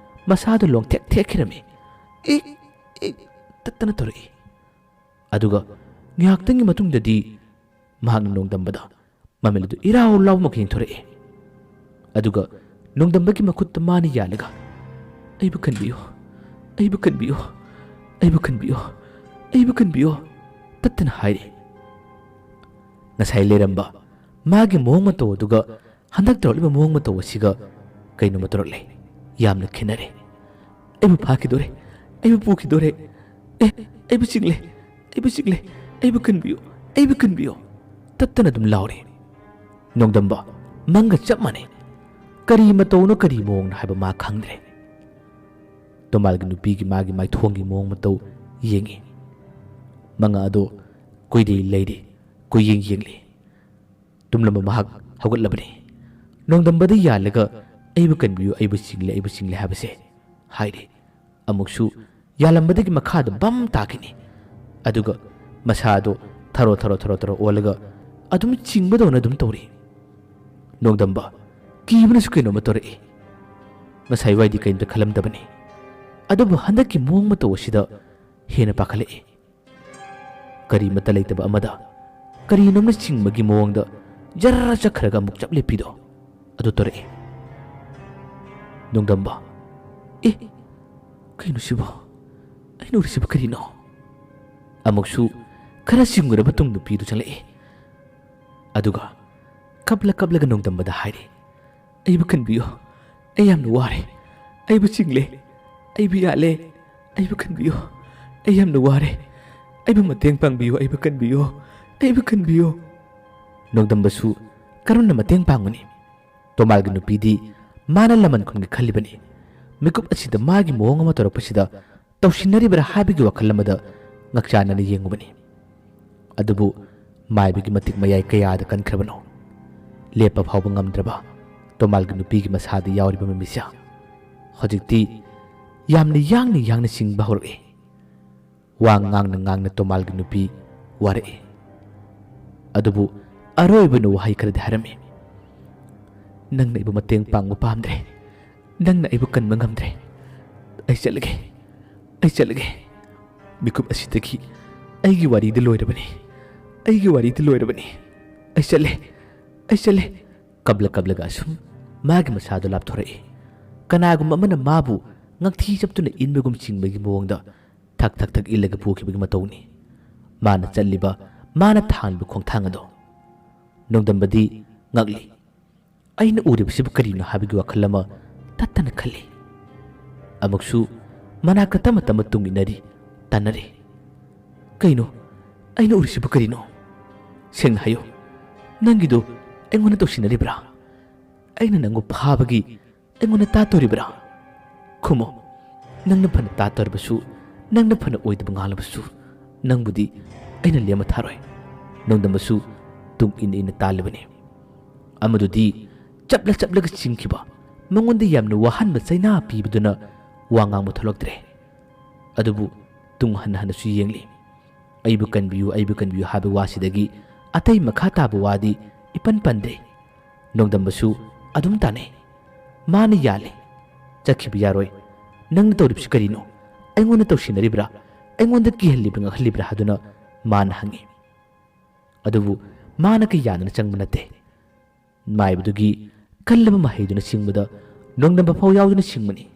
ꯃꯁꯥꯗꯨ ꯂꯣꯡꯊꯦꯛ ꯊꯦꯛꯈꯤꯔꯝꯃꯤ꯫ ꯏꯛ ꯏꯛ ꯇꯠꯇꯅ ꯇꯧꯔꯛꯏ꯫ ꯑꯗꯨꯒ ꯉꯥꯏꯍꯥꯛꯇꯪꯒꯤ ꯃꯇꯨꯡꯗꯗꯤ ꯃꯍꯥꯛꯅ ꯅꯣꯡꯗꯝꯕꯗ ꯃꯃꯤꯠ ꯑꯗꯨ ꯏꯔꯥꯎ ꯂꯥꯎꯕꯃꯛ ꯌꯦꯡꯊꯣꯔꯛꯏ꯫ ꯑꯗꯨꯒ ꯅꯣꯡꯗꯝꯕꯒꯤ ꯃꯈꯨꯠꯇ ꯃꯥꯅ ꯌꯥꯜꯂꯒ, "ꯑꯩꯕꯨ ꯀꯟꯕꯤꯌꯨ, ꯑꯩꯕꯨ ꯀꯟꯕꯤꯌꯨ, ꯑꯩꯕꯨ ꯀꯟꯕꯤꯌꯨ, ꯑꯩꯕꯨ ꯀꯟꯕꯤꯌꯨ" ꯇꯠꯇꯅ ꯍꯥꯏꯔꯤ꯫ ꯉꯁꯥꯏ ꯂꯩꯔꯝꯕ ꯃꯥꯒꯤ ꯃꯑꯣꯡ ꯃꯇꯧ ꯑꯗꯨꯒ ꯍꯟꯗꯛ ꯇꯧꯔꯛꯂꯤꯕ ꯃꯑꯣꯡ ꯃꯇꯧ ꯑꯁꯤꯒ ꯀꯩꯅꯣꯝꯃ ꯇꯧꯔꯛꯂꯦ꯫ ꯌꯥꯝꯅ ꯈꯦꯠꯅꯔꯦ꯫ "ꯑꯩꯕꯨ ꯐꯥꯈꯤꯗꯣꯔꯦ, ꯑꯩꯕꯨ ꯄꯨꯈꯤꯗꯣꯔꯦ, ꯑꯦ, ꯑꯩꯕꯨ ꯆꯤꯡꯂꯦ, "ꯑꯩꯕꯨ ꯆꯤꯛꯂꯦ, ꯑꯩꯕꯨ ꯀꯟꯕꯤꯌꯨ, ꯑꯩꯕꯨ ꯀꯟꯕꯤꯌꯨ!" ꯇꯠꯇꯅ ꯑꯗꯨꯝ ꯂꯥꯎꯔꯤ꯫ ꯅꯣꯡꯗꯝꯕ ꯃꯪꯒ ꯆꯞ ꯃꯥꯟꯅꯩ꯫ ꯀꯔꯤ ꯃꯇꯧꯅꯣ, ꯀꯔꯤ ꯃꯑꯣꯡꯅꯣ ꯍꯥꯏꯕ ꯃꯥ ꯈꯪꯗ꯭ꯔꯦ꯫ ꯇꯣꯃꯥꯜꯒꯤ ꯅꯨꯄꯤꯒꯤ ꯃꯥꯒꯤ ꯃꯥꯏꯊꯣꯡꯒꯤ ꯃꯑꯣꯡ ꯃꯇꯧ ꯌꯦꯡꯉꯤ꯫ ꯃꯉꯥ ꯑꯗꯣ ꯀꯨꯏꯗꯤ ꯂꯩꯔꯤ, ꯀꯨꯏꯌꯦꯡ ꯌꯦꯡꯂꯤ꯫ ꯇꯨꯝꯂꯝꯕ ꯃꯍꯥꯛ ꯍꯧꯒꯠꯂꯕꯅꯤ꯫ ꯅꯣꯡꯗꯝꯕꯗ ꯌꯥꯜꯂꯒ, "ꯑꯩꯕꯨ ꯀꯟꯕꯤꯌꯨ, ꯑꯩꯕꯨ ꯆꯤꯡꯂꯦ, ꯑꯩꯕꯨ ꯆꯤꯡꯂꯦ" ꯍꯥꯏꯕꯁꯦ ꯍꯥꯏꯔꯤ꯫ ꯑꯃꯨꯛꯁꯨ ꯌꯥꯜꯂꯝꯕꯗꯒꯤ ꯃꯈꯥꯗ ꯕꯝ ꯇꯥꯈꯤꯅꯤ꯫ ꯑꯗꯨꯒ ꯃꯁꯥꯗꯣ ꯊꯔꯣ ꯊꯔꯣ ꯊꯔꯣ ꯊꯔꯣ ꯑꯣꯜꯂꯒ ꯑꯗꯨꯝ ꯆꯤꯡꯕꯗꯧꯅ ꯑꯗꯨꯝ ꯇꯧꯔꯤ꯫ ꯅꯣꯡꯗꯝꯕ ꯀꯤꯕꯅꯁꯨ ꯀꯩꯅꯣꯝꯃ ꯇꯧꯔꯛꯏ꯫ ꯉꯁꯥꯏ ꯋꯥꯏꯗꯤ ꯀꯔꯤꯝꯇ ꯈꯜꯂꯝꯗꯕꯅꯤ, ꯑꯗꯨꯕꯨ ꯍꯟꯗꯛꯀꯤ ꯃꯑꯣꯡ ꯃꯇꯧ ꯑꯁꯤꯗ ꯍꯦꯟꯅ ꯄꯥꯈꯠꯂꯛꯏ꯫ ꯀꯔꯤꯃꯠꯇ ꯂꯩꯇꯕ ꯑꯃꯗ ꯀꯔꯤꯅꯣꯝꯅ ꯆꯤꯡꯕꯒꯤ ꯃꯑꯣꯡꯗ ꯖꯔ ꯆꯠꯈ꯭ꯔꯒ ꯑꯃꯨꯛ ꯆꯞ ꯂꯦꯞꯄꯤꯗꯣ ꯑꯗꯨ ꯇꯧꯔꯛꯏ꯫ ꯅꯣꯡꯗꯝꯕ, "ꯑꯦ, ꯀꯩꯅꯣ ꯁꯤꯕꯣ? ꯑꯩꯅ ꯎꯔꯤꯁꯤꯕꯨ ꯀꯔꯤꯅꯣ?" ꯑꯃꯨꯛꯁꯨ ꯈꯔ ꯆꯤꯡꯉꯨꯔꯕ ꯇꯨꯡ ꯅꯨꯄꯤꯗꯨ ꯆꯪꯂꯛꯏ꯫ ꯑꯗꯨꯒ ꯀꯞꯂ ꯀꯞꯂꯒ ꯅꯣꯡꯗꯝꯕꯗ ꯍꯥꯏꯔꯤ, "ꯑꯩꯕꯨ ꯀꯟꯕꯤꯌꯨ, ꯑꯩ ꯌꯥꯝꯅ ꯋꯥꯔꯦ, ꯑꯩꯕꯨ ꯆꯤꯡꯂꯦ, ꯑꯩꯕꯨ ꯌꯥꯜꯂꯦ, ꯑꯩꯕꯨ ꯀꯟꯕꯤꯌꯨ, ꯑꯩ ꯌꯥꯝꯅ ꯋꯥꯔꯦ, ꯑꯩꯕꯨ ꯃꯇꯦꯡ ꯄꯥꯡꯕꯤꯌꯨ, ꯑꯩꯕꯨ ꯀꯟꯕꯤꯌꯨ, ꯑꯩꯕꯨ ꯀꯟꯕꯤꯌꯨ!" ꯅꯣꯡꯗꯝꯕꯁꯨ ꯀꯔꯝꯅ ꯃꯇꯦꯡ ꯄꯥꯡꯒꯅꯤ? ꯇꯣꯃꯥꯜꯒꯤ ꯅꯨꯄꯤꯗꯤ ꯃꯥꯅ ꯂꯃꯟ ꯈꯨꯝꯒꯦ ꯈꯜꯂꯤꯕꯅꯤ꯫ ꯃꯤꯀꯨꯞ ꯑꯁꯤꯗ ꯃꯥꯒꯤ ꯃꯑꯣꯡ ꯑꯃ ꯇꯧꯔꯛꯄꯁꯤꯗ ꯇꯧꯁꯤꯟꯅꯔꯤꯕ꯭ꯔꯥ ꯍꯥꯏꯕꯒꯤ ꯋꯥꯈꯜ ꯑꯃꯗ ꯉꯛꯆꯥꯟꯅꯅ ꯌꯦꯡꯉꯨꯕꯅꯤ꯫ ꯑꯗꯨꯕꯨ ꯃꯥꯏꯕꯒꯤ ꯃꯇꯤꯛ ꯃꯌꯥꯏ ꯀꯌꯥꯗ ꯀꯟꯈ꯭ꯔꯕꯅꯣ? ꯂꯦꯞꯄ ꯐꯥꯎꯕ ꯉꯝꯗ꯭ꯔꯕ ꯇꯣꯃꯥꯜꯒꯤ ꯅꯨꯄꯤꯒꯤ ꯃꯁꯥꯗ ꯌꯥꯎꯔꯤꯕ ꯃꯃꯤꯠꯁꯦ ꯍꯧꯖꯤꯛꯇꯤ ꯌꯥꯝꯅ ꯌꯥꯡꯅ ꯌꯥꯡꯅ ꯆꯤꯡꯕ ꯍꯧꯔꯛꯏ꯫ ꯋꯥ ꯉꯥꯡꯅ ꯉꯥꯡꯅ ꯇꯣꯃꯥꯜꯒꯤ ꯅꯨꯄꯤ ꯋꯥꯔꯛꯏ꯫ ꯑꯗꯨꯕꯨ ꯑꯔꯣꯏꯕꯅ ꯋꯥꯍꯩ ꯈꯔꯗꯤ ꯍꯥꯏꯔꯝꯃꯤ, "ꯅꯪꯅ ꯑꯩꯕꯨ ꯃꯇꯦꯡ ꯄꯥꯡꯕ ꯄꯥꯝꯗ꯭ꯔꯦ, ꯅꯪꯅ ꯑꯩꯕꯨ ꯀꯟꯕ ꯉꯝꯗ꯭ꯔꯦ꯫ ꯑꯩ ꯆꯠꯂꯒꯦ, ꯑꯩ ꯆꯠꯂꯒꯦ꯫ ꯃꯤꯀꯨꯞ ꯑꯁꯤꯗꯒꯤ ꯑꯩꯒꯤ ꯋꯥꯔꯤꯗꯤ ꯂꯣꯏꯔꯕꯅꯤ, ꯑꯩꯒꯤ ꯋꯥꯔꯤꯗꯤ ꯂꯣꯏꯔꯕꯅꯤ꯫ ꯑꯩ ꯆꯠꯂꯦ, ꯑꯩ ꯆꯠꯂꯦ"꯫ ꯀꯞꯂ ꯀꯞꯂꯒ ꯑꯁꯨꯝ ꯃꯥꯒꯤ ꯃꯁꯥꯗꯣ ꯂꯥꯞꯊꯣꯔꯛꯏ꯫ ꯀꯅꯥꯒꯨꯝꯕ ꯑꯃꯅ ꯃꯥꯕꯨ ꯉꯛꯊꯤ ꯆꯞꯇꯨꯅ ꯏꯟꯕꯒꯨꯝ ꯆꯤꯡꯕꯒꯤ ꯃꯑꯣꯡꯗ ꯊꯛ ꯊꯛ ꯊꯛ ꯏꯜꯂꯒ ꯄꯨꯈꯤꯕꯒꯤ ꯃꯇꯧꯅꯤ꯫ ꯃꯥꯅ ꯆꯠꯂꯤꯕ, ꯃꯥꯅ ꯊꯥꯡꯂꯤꯕ ꯈꯣꯡꯊꯥꯡ ꯑꯗꯣ꯫ ꯅꯣꯡꯗꯝꯕꯗꯤ ꯉꯛꯂꯤ꯫ "ꯑꯩꯅ ꯎꯔꯤꯕꯁꯤꯕꯨ ꯀꯔꯤꯅꯣ?" ꯍꯥꯏꯕꯒꯤ ꯋꯥꯈꯜ ꯑꯃ ꯇꯠꯇꯅ ꯈꯜꯂꯤ꯫ ꯑꯃꯨꯛꯁꯨ ꯃꯅꯥꯛꯇ ꯇꯞꯅ ꯇꯞꯅ ꯇꯨꯡ ꯏꯟꯅꯔꯤ, ꯇꯥꯟꯅꯔꯤ꯫ "ꯀꯩꯅꯣ? ꯑꯩꯅ ꯎꯔꯤꯁꯤꯕꯨ ꯀꯔꯤꯅꯣ? ꯁꯦꯡꯅ ꯍꯥꯏꯌꯨ, ꯅꯪꯒꯤꯗꯨ ꯑꯩꯉꯣꯟꯗ ꯇꯧꯁꯤꯟꯅꯔꯤꯕ꯭ꯔꯥ? ꯑꯩꯅ ꯅꯪꯕꯨ ꯐꯥꯕꯒꯤ ꯑꯩꯉꯣꯟꯗ ꯇꯥ ꯇꯧꯔꯤꯕ꯭ꯔꯥ? ꯈꯨꯝꯃꯣ꯫ ꯅꯪꯅ ꯐꯅ ꯇꯥ ꯇꯧꯔꯕꯁꯨ, ꯅꯪꯅ ꯐꯅ ꯑꯣꯏꯗꯕ ꯉꯥꯡꯂꯕꯁꯨ, ꯅꯪꯕꯨꯗꯤ ꯑꯩꯅ ꯂꯦꯝꯃ ꯊꯥꯔꯣꯏ꯫" ꯅꯣꯡꯗꯝꯕꯁꯨ ꯇꯨꯡ ꯏꯟꯅ ꯏꯟꯅ ꯇꯥꯜꯂꯤꯕꯅꯤ꯫ ꯑꯃꯗꯨꯗꯤ ꯆꯞꯂ ꯆꯞꯂꯒ ꯆꯤꯡꯈꯤꯕ, ꯃꯉꯣꯟꯗ ꯌꯥꯝꯅ ꯋꯥꯍꯟꯕ ꯆꯩꯅꯥ ꯄꯤꯕꯗꯨꯅ ꯋꯥ ꯉꯥꯡꯕ ꯊꯣꯛꯂꯛꯇ꯭ꯔꯦ꯫ ꯑꯗꯨꯕꯨ ꯇꯨꯡ ꯍꯟꯅ ꯍꯟꯅꯁꯨ ꯌꯦꯡꯂꯤ꯫ "ꯑꯩꯕꯨ ꯀꯟꯕꯤꯌꯨ, ꯑꯩꯕꯨ ꯀꯟꯕꯤꯌꯨ" ꯍꯥꯏꯕ ꯋꯥꯁꯤꯗꯒꯤ ꯑꯇꯩ ꯃꯈꯥ ꯇꯥꯕ ꯋꯥꯗꯤ ꯏꯄꯟ ꯄꯟꯗꯦ꯫ ꯅꯣꯡꯗꯝꯕꯁꯨ ꯑꯗꯨꯝ ꯇꯥꯅꯩ꯫ ꯃꯥꯅ ꯌꯥꯜꯂꯤ꯫ "ꯆꯠꯈꯤꯕ ꯌꯥꯔꯣꯏ꯫ ꯅꯪꯅ ꯇꯧꯔꯤꯕꯁꯤ ꯀꯔꯤꯅꯣ? ꯑꯩꯉꯣꯟꯗ ꯇꯧꯁꯤꯟꯅꯔꯤꯕ꯭ꯔꯥ? ꯑꯩꯉꯣꯟꯗ ꯀꯤꯍꯜꯂꯤꯕ꯭ꯔꯥ, ꯉꯛꯍꯜꯂꯤꯕ꯭ꯔꯥ?" ꯍꯥꯏꯗꯨꯅ ꯃꯥꯅ ꯍꯪꯉꯤ꯫ ꯑꯗꯨꯕꯨ ꯃꯥꯅ ꯀꯌꯥꯗꯅ ꯆꯪꯕ ꯅꯠꯇꯦ꯫ ꯃꯥꯏꯕꯗꯨꯒꯤ ꯀꯜꯂꯕ ꯃꯍꯩꯗꯨꯅ ꯆꯤꯡꯕꯗ ꯅꯣꯡꯗꯝꯕ ꯐꯥꯎ ꯌꯥꯎꯗꯨꯅ ꯆꯤꯡꯕꯅꯤ꯫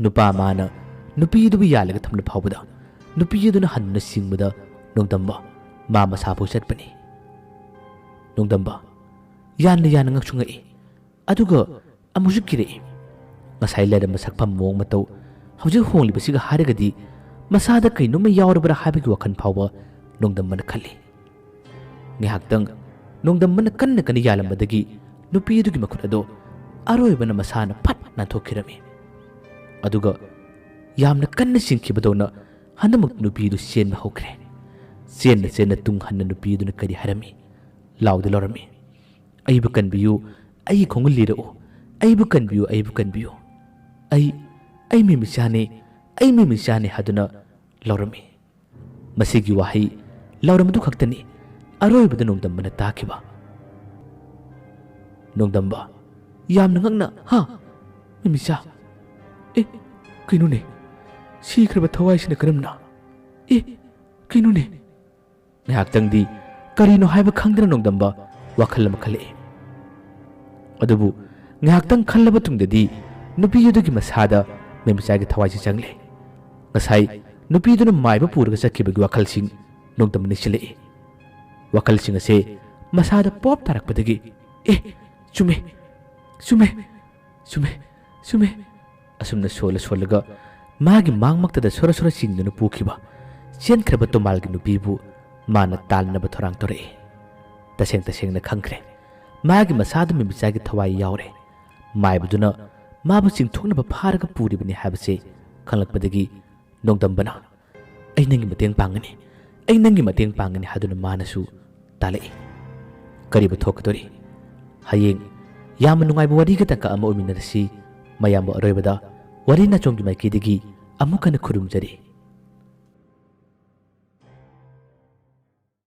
ꯅꯨꯄꯥ ꯃꯥꯅ ꯅꯨꯄꯤ ꯑꯗꯨꯕꯨ ꯌꯥꯜꯂꯒ ꯊꯝꯂ ꯐꯥꯎꯕꯗ ꯅꯨꯄꯤ ꯑꯗꯨꯅ ꯍꯟꯗꯨꯅ ꯆꯤꯡꯕꯗ ꯅꯣꯡꯗꯝꯕ ꯃꯥ ꯃꯁꯥ ꯐꯥꯎ ꯆꯠꯄꯅꯤ꯫ ꯅꯣꯡꯗꯝꯕ ꯌꯥꯟꯅ ꯌꯥꯟꯅ ꯉꯛꯁꯨ ꯉꯛꯏ, ꯑꯗꯨꯒ ꯑꯃꯨꯛꯁꯨ ꯀꯤꯔꯛꯏ꯫ ꯉꯁꯥꯏ ꯂꯩꯔꯝꯕ ꯁꯛꯐꯝ ꯃꯑꯣꯡ ꯃꯇꯧ ꯍꯧꯖꯤꯛ ꯍꯣꯡꯂꯤꯕꯁꯤꯒ ꯍꯥꯏꯔꯒꯗꯤ ꯃꯁꯥꯗ ꯀꯩꯅꯣꯝꯃ ꯌꯥꯎꯔꯕ꯭ꯔꯥ ꯍꯥꯏꯕꯒꯤ ꯋꯥꯈꯜ ꯐꯥꯎꯕ ꯅꯣꯡꯗꯝꯕꯅ ꯈꯜꯂꯤ꯫ ꯉꯥꯏꯍꯥꯛꯇꯪ ꯅꯣꯡꯗꯝꯕꯅ ꯀꯟꯅ ꯀꯟꯅ ꯌꯥꯜꯂꯝꯕꯗꯒꯤ ꯅꯨꯄꯤ ꯑꯗꯨꯒꯤ ꯃꯈꯨꯠ ꯑꯗꯣ ꯑꯔꯣꯏꯕꯅ ꯃꯁꯥꯅ ꯐꯠ ꯅꯥꯟꯊꯣꯛꯈꯤꯔꯝꯃꯤ꯫ ꯑꯗꯨꯒ ꯌꯥꯝꯅ ꯀꯟꯅ ꯆꯤꯡꯈꯤꯕꯗꯧꯅ ꯍꯟꯗꯛꯃꯛ ꯅꯨꯄꯤ ꯑꯗꯨ ꯆꯦꯟꯕ ꯍꯧꯈ꯭ꯔꯦ꯫ ꯆꯦꯟꯅ ꯆꯦꯟꯅ ꯇꯨꯡ ꯍꯟꯅ ꯅꯨꯄꯤ ꯑꯗꯨꯅ ꯀꯔꯤ ꯍꯥꯏꯔꯝꯃꯤ? ꯂꯥꯎꯗꯤ ꯂꯥꯎꯔꯝꯃꯤ, "ꯑꯩꯕꯨ ꯀꯟꯕꯤꯌꯨ, ꯑꯩꯒꯤ ꯈꯣꯡꯒꯨꯜ ꯂꯤꯔꯛꯎ, ꯑꯩꯕꯨ ꯀꯟꯕꯤꯌꯨ, ꯑꯩꯕꯨ ꯀꯟꯕꯤꯌꯨ꯫ ꯑꯩ, ꯑꯩ ꯃꯤꯃꯤꯆꯥꯅꯤ, ꯑꯩ ꯃꯤꯃꯤꯆꯥꯅꯤ" ꯍꯥꯏꯗꯨꯅ ꯂꯥꯎꯔꯝꯃꯤ꯫ ꯃꯁꯤꯒꯤ ꯋꯥꯍꯩ ꯂꯥꯎꯔꯝꯕꯗꯨ ꯈꯛꯇꯅꯤ ꯑꯔꯣꯏꯕꯗ ꯅꯣꯡꯗꯝꯕꯅ ꯇꯥꯈꯤꯕ꯫ ꯅꯣꯡꯗꯝꯕ ꯌꯥꯝꯅ ꯉꯛꯅ, "ꯍꯥ? ꯃꯤꯃꯤꯆꯥ? ꯑꯦ, ꯀꯩꯅꯣꯅꯦ? ꯁꯤꯈ꯭ꯔꯕ ꯊꯋꯥꯏꯁꯤꯅ ꯀꯔꯝꯅ? ꯑꯦ, ꯀꯩꯅꯣꯅꯦ?" ꯉꯥꯏꯍꯥꯛꯇꯪꯗꯤ ꯀꯔꯤꯅꯣ ꯍꯥꯏꯕ ꯈꯪꯗꯅ ꯅꯣꯡꯗꯝꯕ ꯋꯥꯈꯜ ꯑꯃ ꯈꯜꯂꯛꯏ꯫ ꯑꯗꯨꯕꯨ ꯉꯥꯏꯍꯥꯛꯇꯪ ꯈꯜꯂꯕ ꯇꯨꯡꯗꯗꯤ ꯅꯨꯄꯤ ꯑꯗꯨꯒꯤ ꯃꯁꯥꯗ ꯃꯦꯝꯆꯥꯒꯤ ꯊꯋꯥꯏꯁꯤ ꯆꯪꯂꯦ꯫ ꯉꯁꯥꯏ ꯅꯨꯄꯤꯗꯨꯅ ꯃꯥꯏꯕ ꯄꯨꯔꯒ ꯆꯠꯈꯤꯕꯒꯤ ꯋꯥꯈꯜꯁꯤꯡ ꯅꯣꯡꯗꯝꯕ ꯅꯤꯡꯁꯤꯡꯂꯛꯏ꯫ ꯋꯥꯈꯜꯁꯤꯡ ꯑꯁꯦ ꯃꯁꯥꯗ ꯄꯣꯞ ꯇꯥꯔꯛꯄꯗꯒꯤ, "ꯑꯦ, ꯆꯨꯝꯃꯦ, ꯆꯨꯝꯃꯦ, ꯆꯨꯝꯃꯦ, ꯆꯨꯝꯃꯦ꯫" ꯑꯁꯨꯝꯅ ꯁꯣꯜꯂ ꯁꯣꯜꯂꯒ ꯃꯥꯒꯤ ꯃꯥꯡꯃꯛꯇꯗ ꯁꯣꯔ ꯁꯣꯔ ꯆꯤꯡꯗꯨꯅ ꯄꯣꯛꯈꯤꯕ꯫ ꯆꯦꯟꯈ꯭ꯔꯕ ꯇꯣꯃꯥꯜꯒꯤ ꯅꯨꯄꯤꯕꯨ ꯃꯥꯅ ꯇꯥꯟꯅꯅꯕ ꯊꯧꯔꯥꯡ ꯇꯧꯔꯛꯏ꯫ ꯇꯁꯦꯡ ꯇꯁꯦꯡꯅ ꯈꯪꯈ꯭ꯔꯦ, ꯃꯥꯒꯤ ꯃꯁꯥꯗ ꯃꯤꯃꯤꯆꯥꯒꯤ ꯊꯋꯥꯏ ꯌꯥꯎꯔꯦ꯫ ꯃꯥꯏꯕꯗꯨꯅ ꯃꯥꯕꯨ ꯆꯤꯡꯊꯣꯛꯅꯕ ꯐꯥꯔꯒ ꯄꯨꯔꯤꯕꯅꯤ ꯍꯥꯏꯕꯁꯦ ꯈꯪꯂꯛꯄꯗꯒꯤ ꯅꯣꯡꯗꯝꯕꯅ "ꯑꯩ ꯅꯪꯒꯤ ꯃꯇꯦꯡ ꯄꯥꯡꯒꯅꯤ, ꯑꯩ ꯅꯪꯒꯤ ꯃꯇꯦꯡ ꯄꯥꯡꯒꯅꯤ" ꯍꯥꯏꯗꯨꯅ ꯃꯥꯅꯁꯨ ꯇꯥꯜꯂꯛꯏ꯫ ꯀꯔꯤꯕꯨ ꯊꯣꯛꯀꯗꯣꯔꯤ? ꯍꯌꯦꯡ ꯌꯥꯝꯅ ꯅꯨꯡꯉꯥꯏꯕ ꯋꯥꯔꯤꯒ ꯇꯥꯡꯀꯛ ꯑꯃ ꯑꯣꯏꯃꯤꯟꯅꯔꯁꯤ꯫ ꯃꯌꯥꯝꯕꯨ ꯑꯔꯣꯏꯕꯗ ꯋꯥꯔꯤ ꯅꯥꯆꯣꯝꯒꯤ ꯃꯥꯏꯀꯩꯗꯒꯤ ꯑꯃꯨꯛ ꯍꯟꯅ ꯈꯨꯔꯨꯝꯖꯔꯤ꯫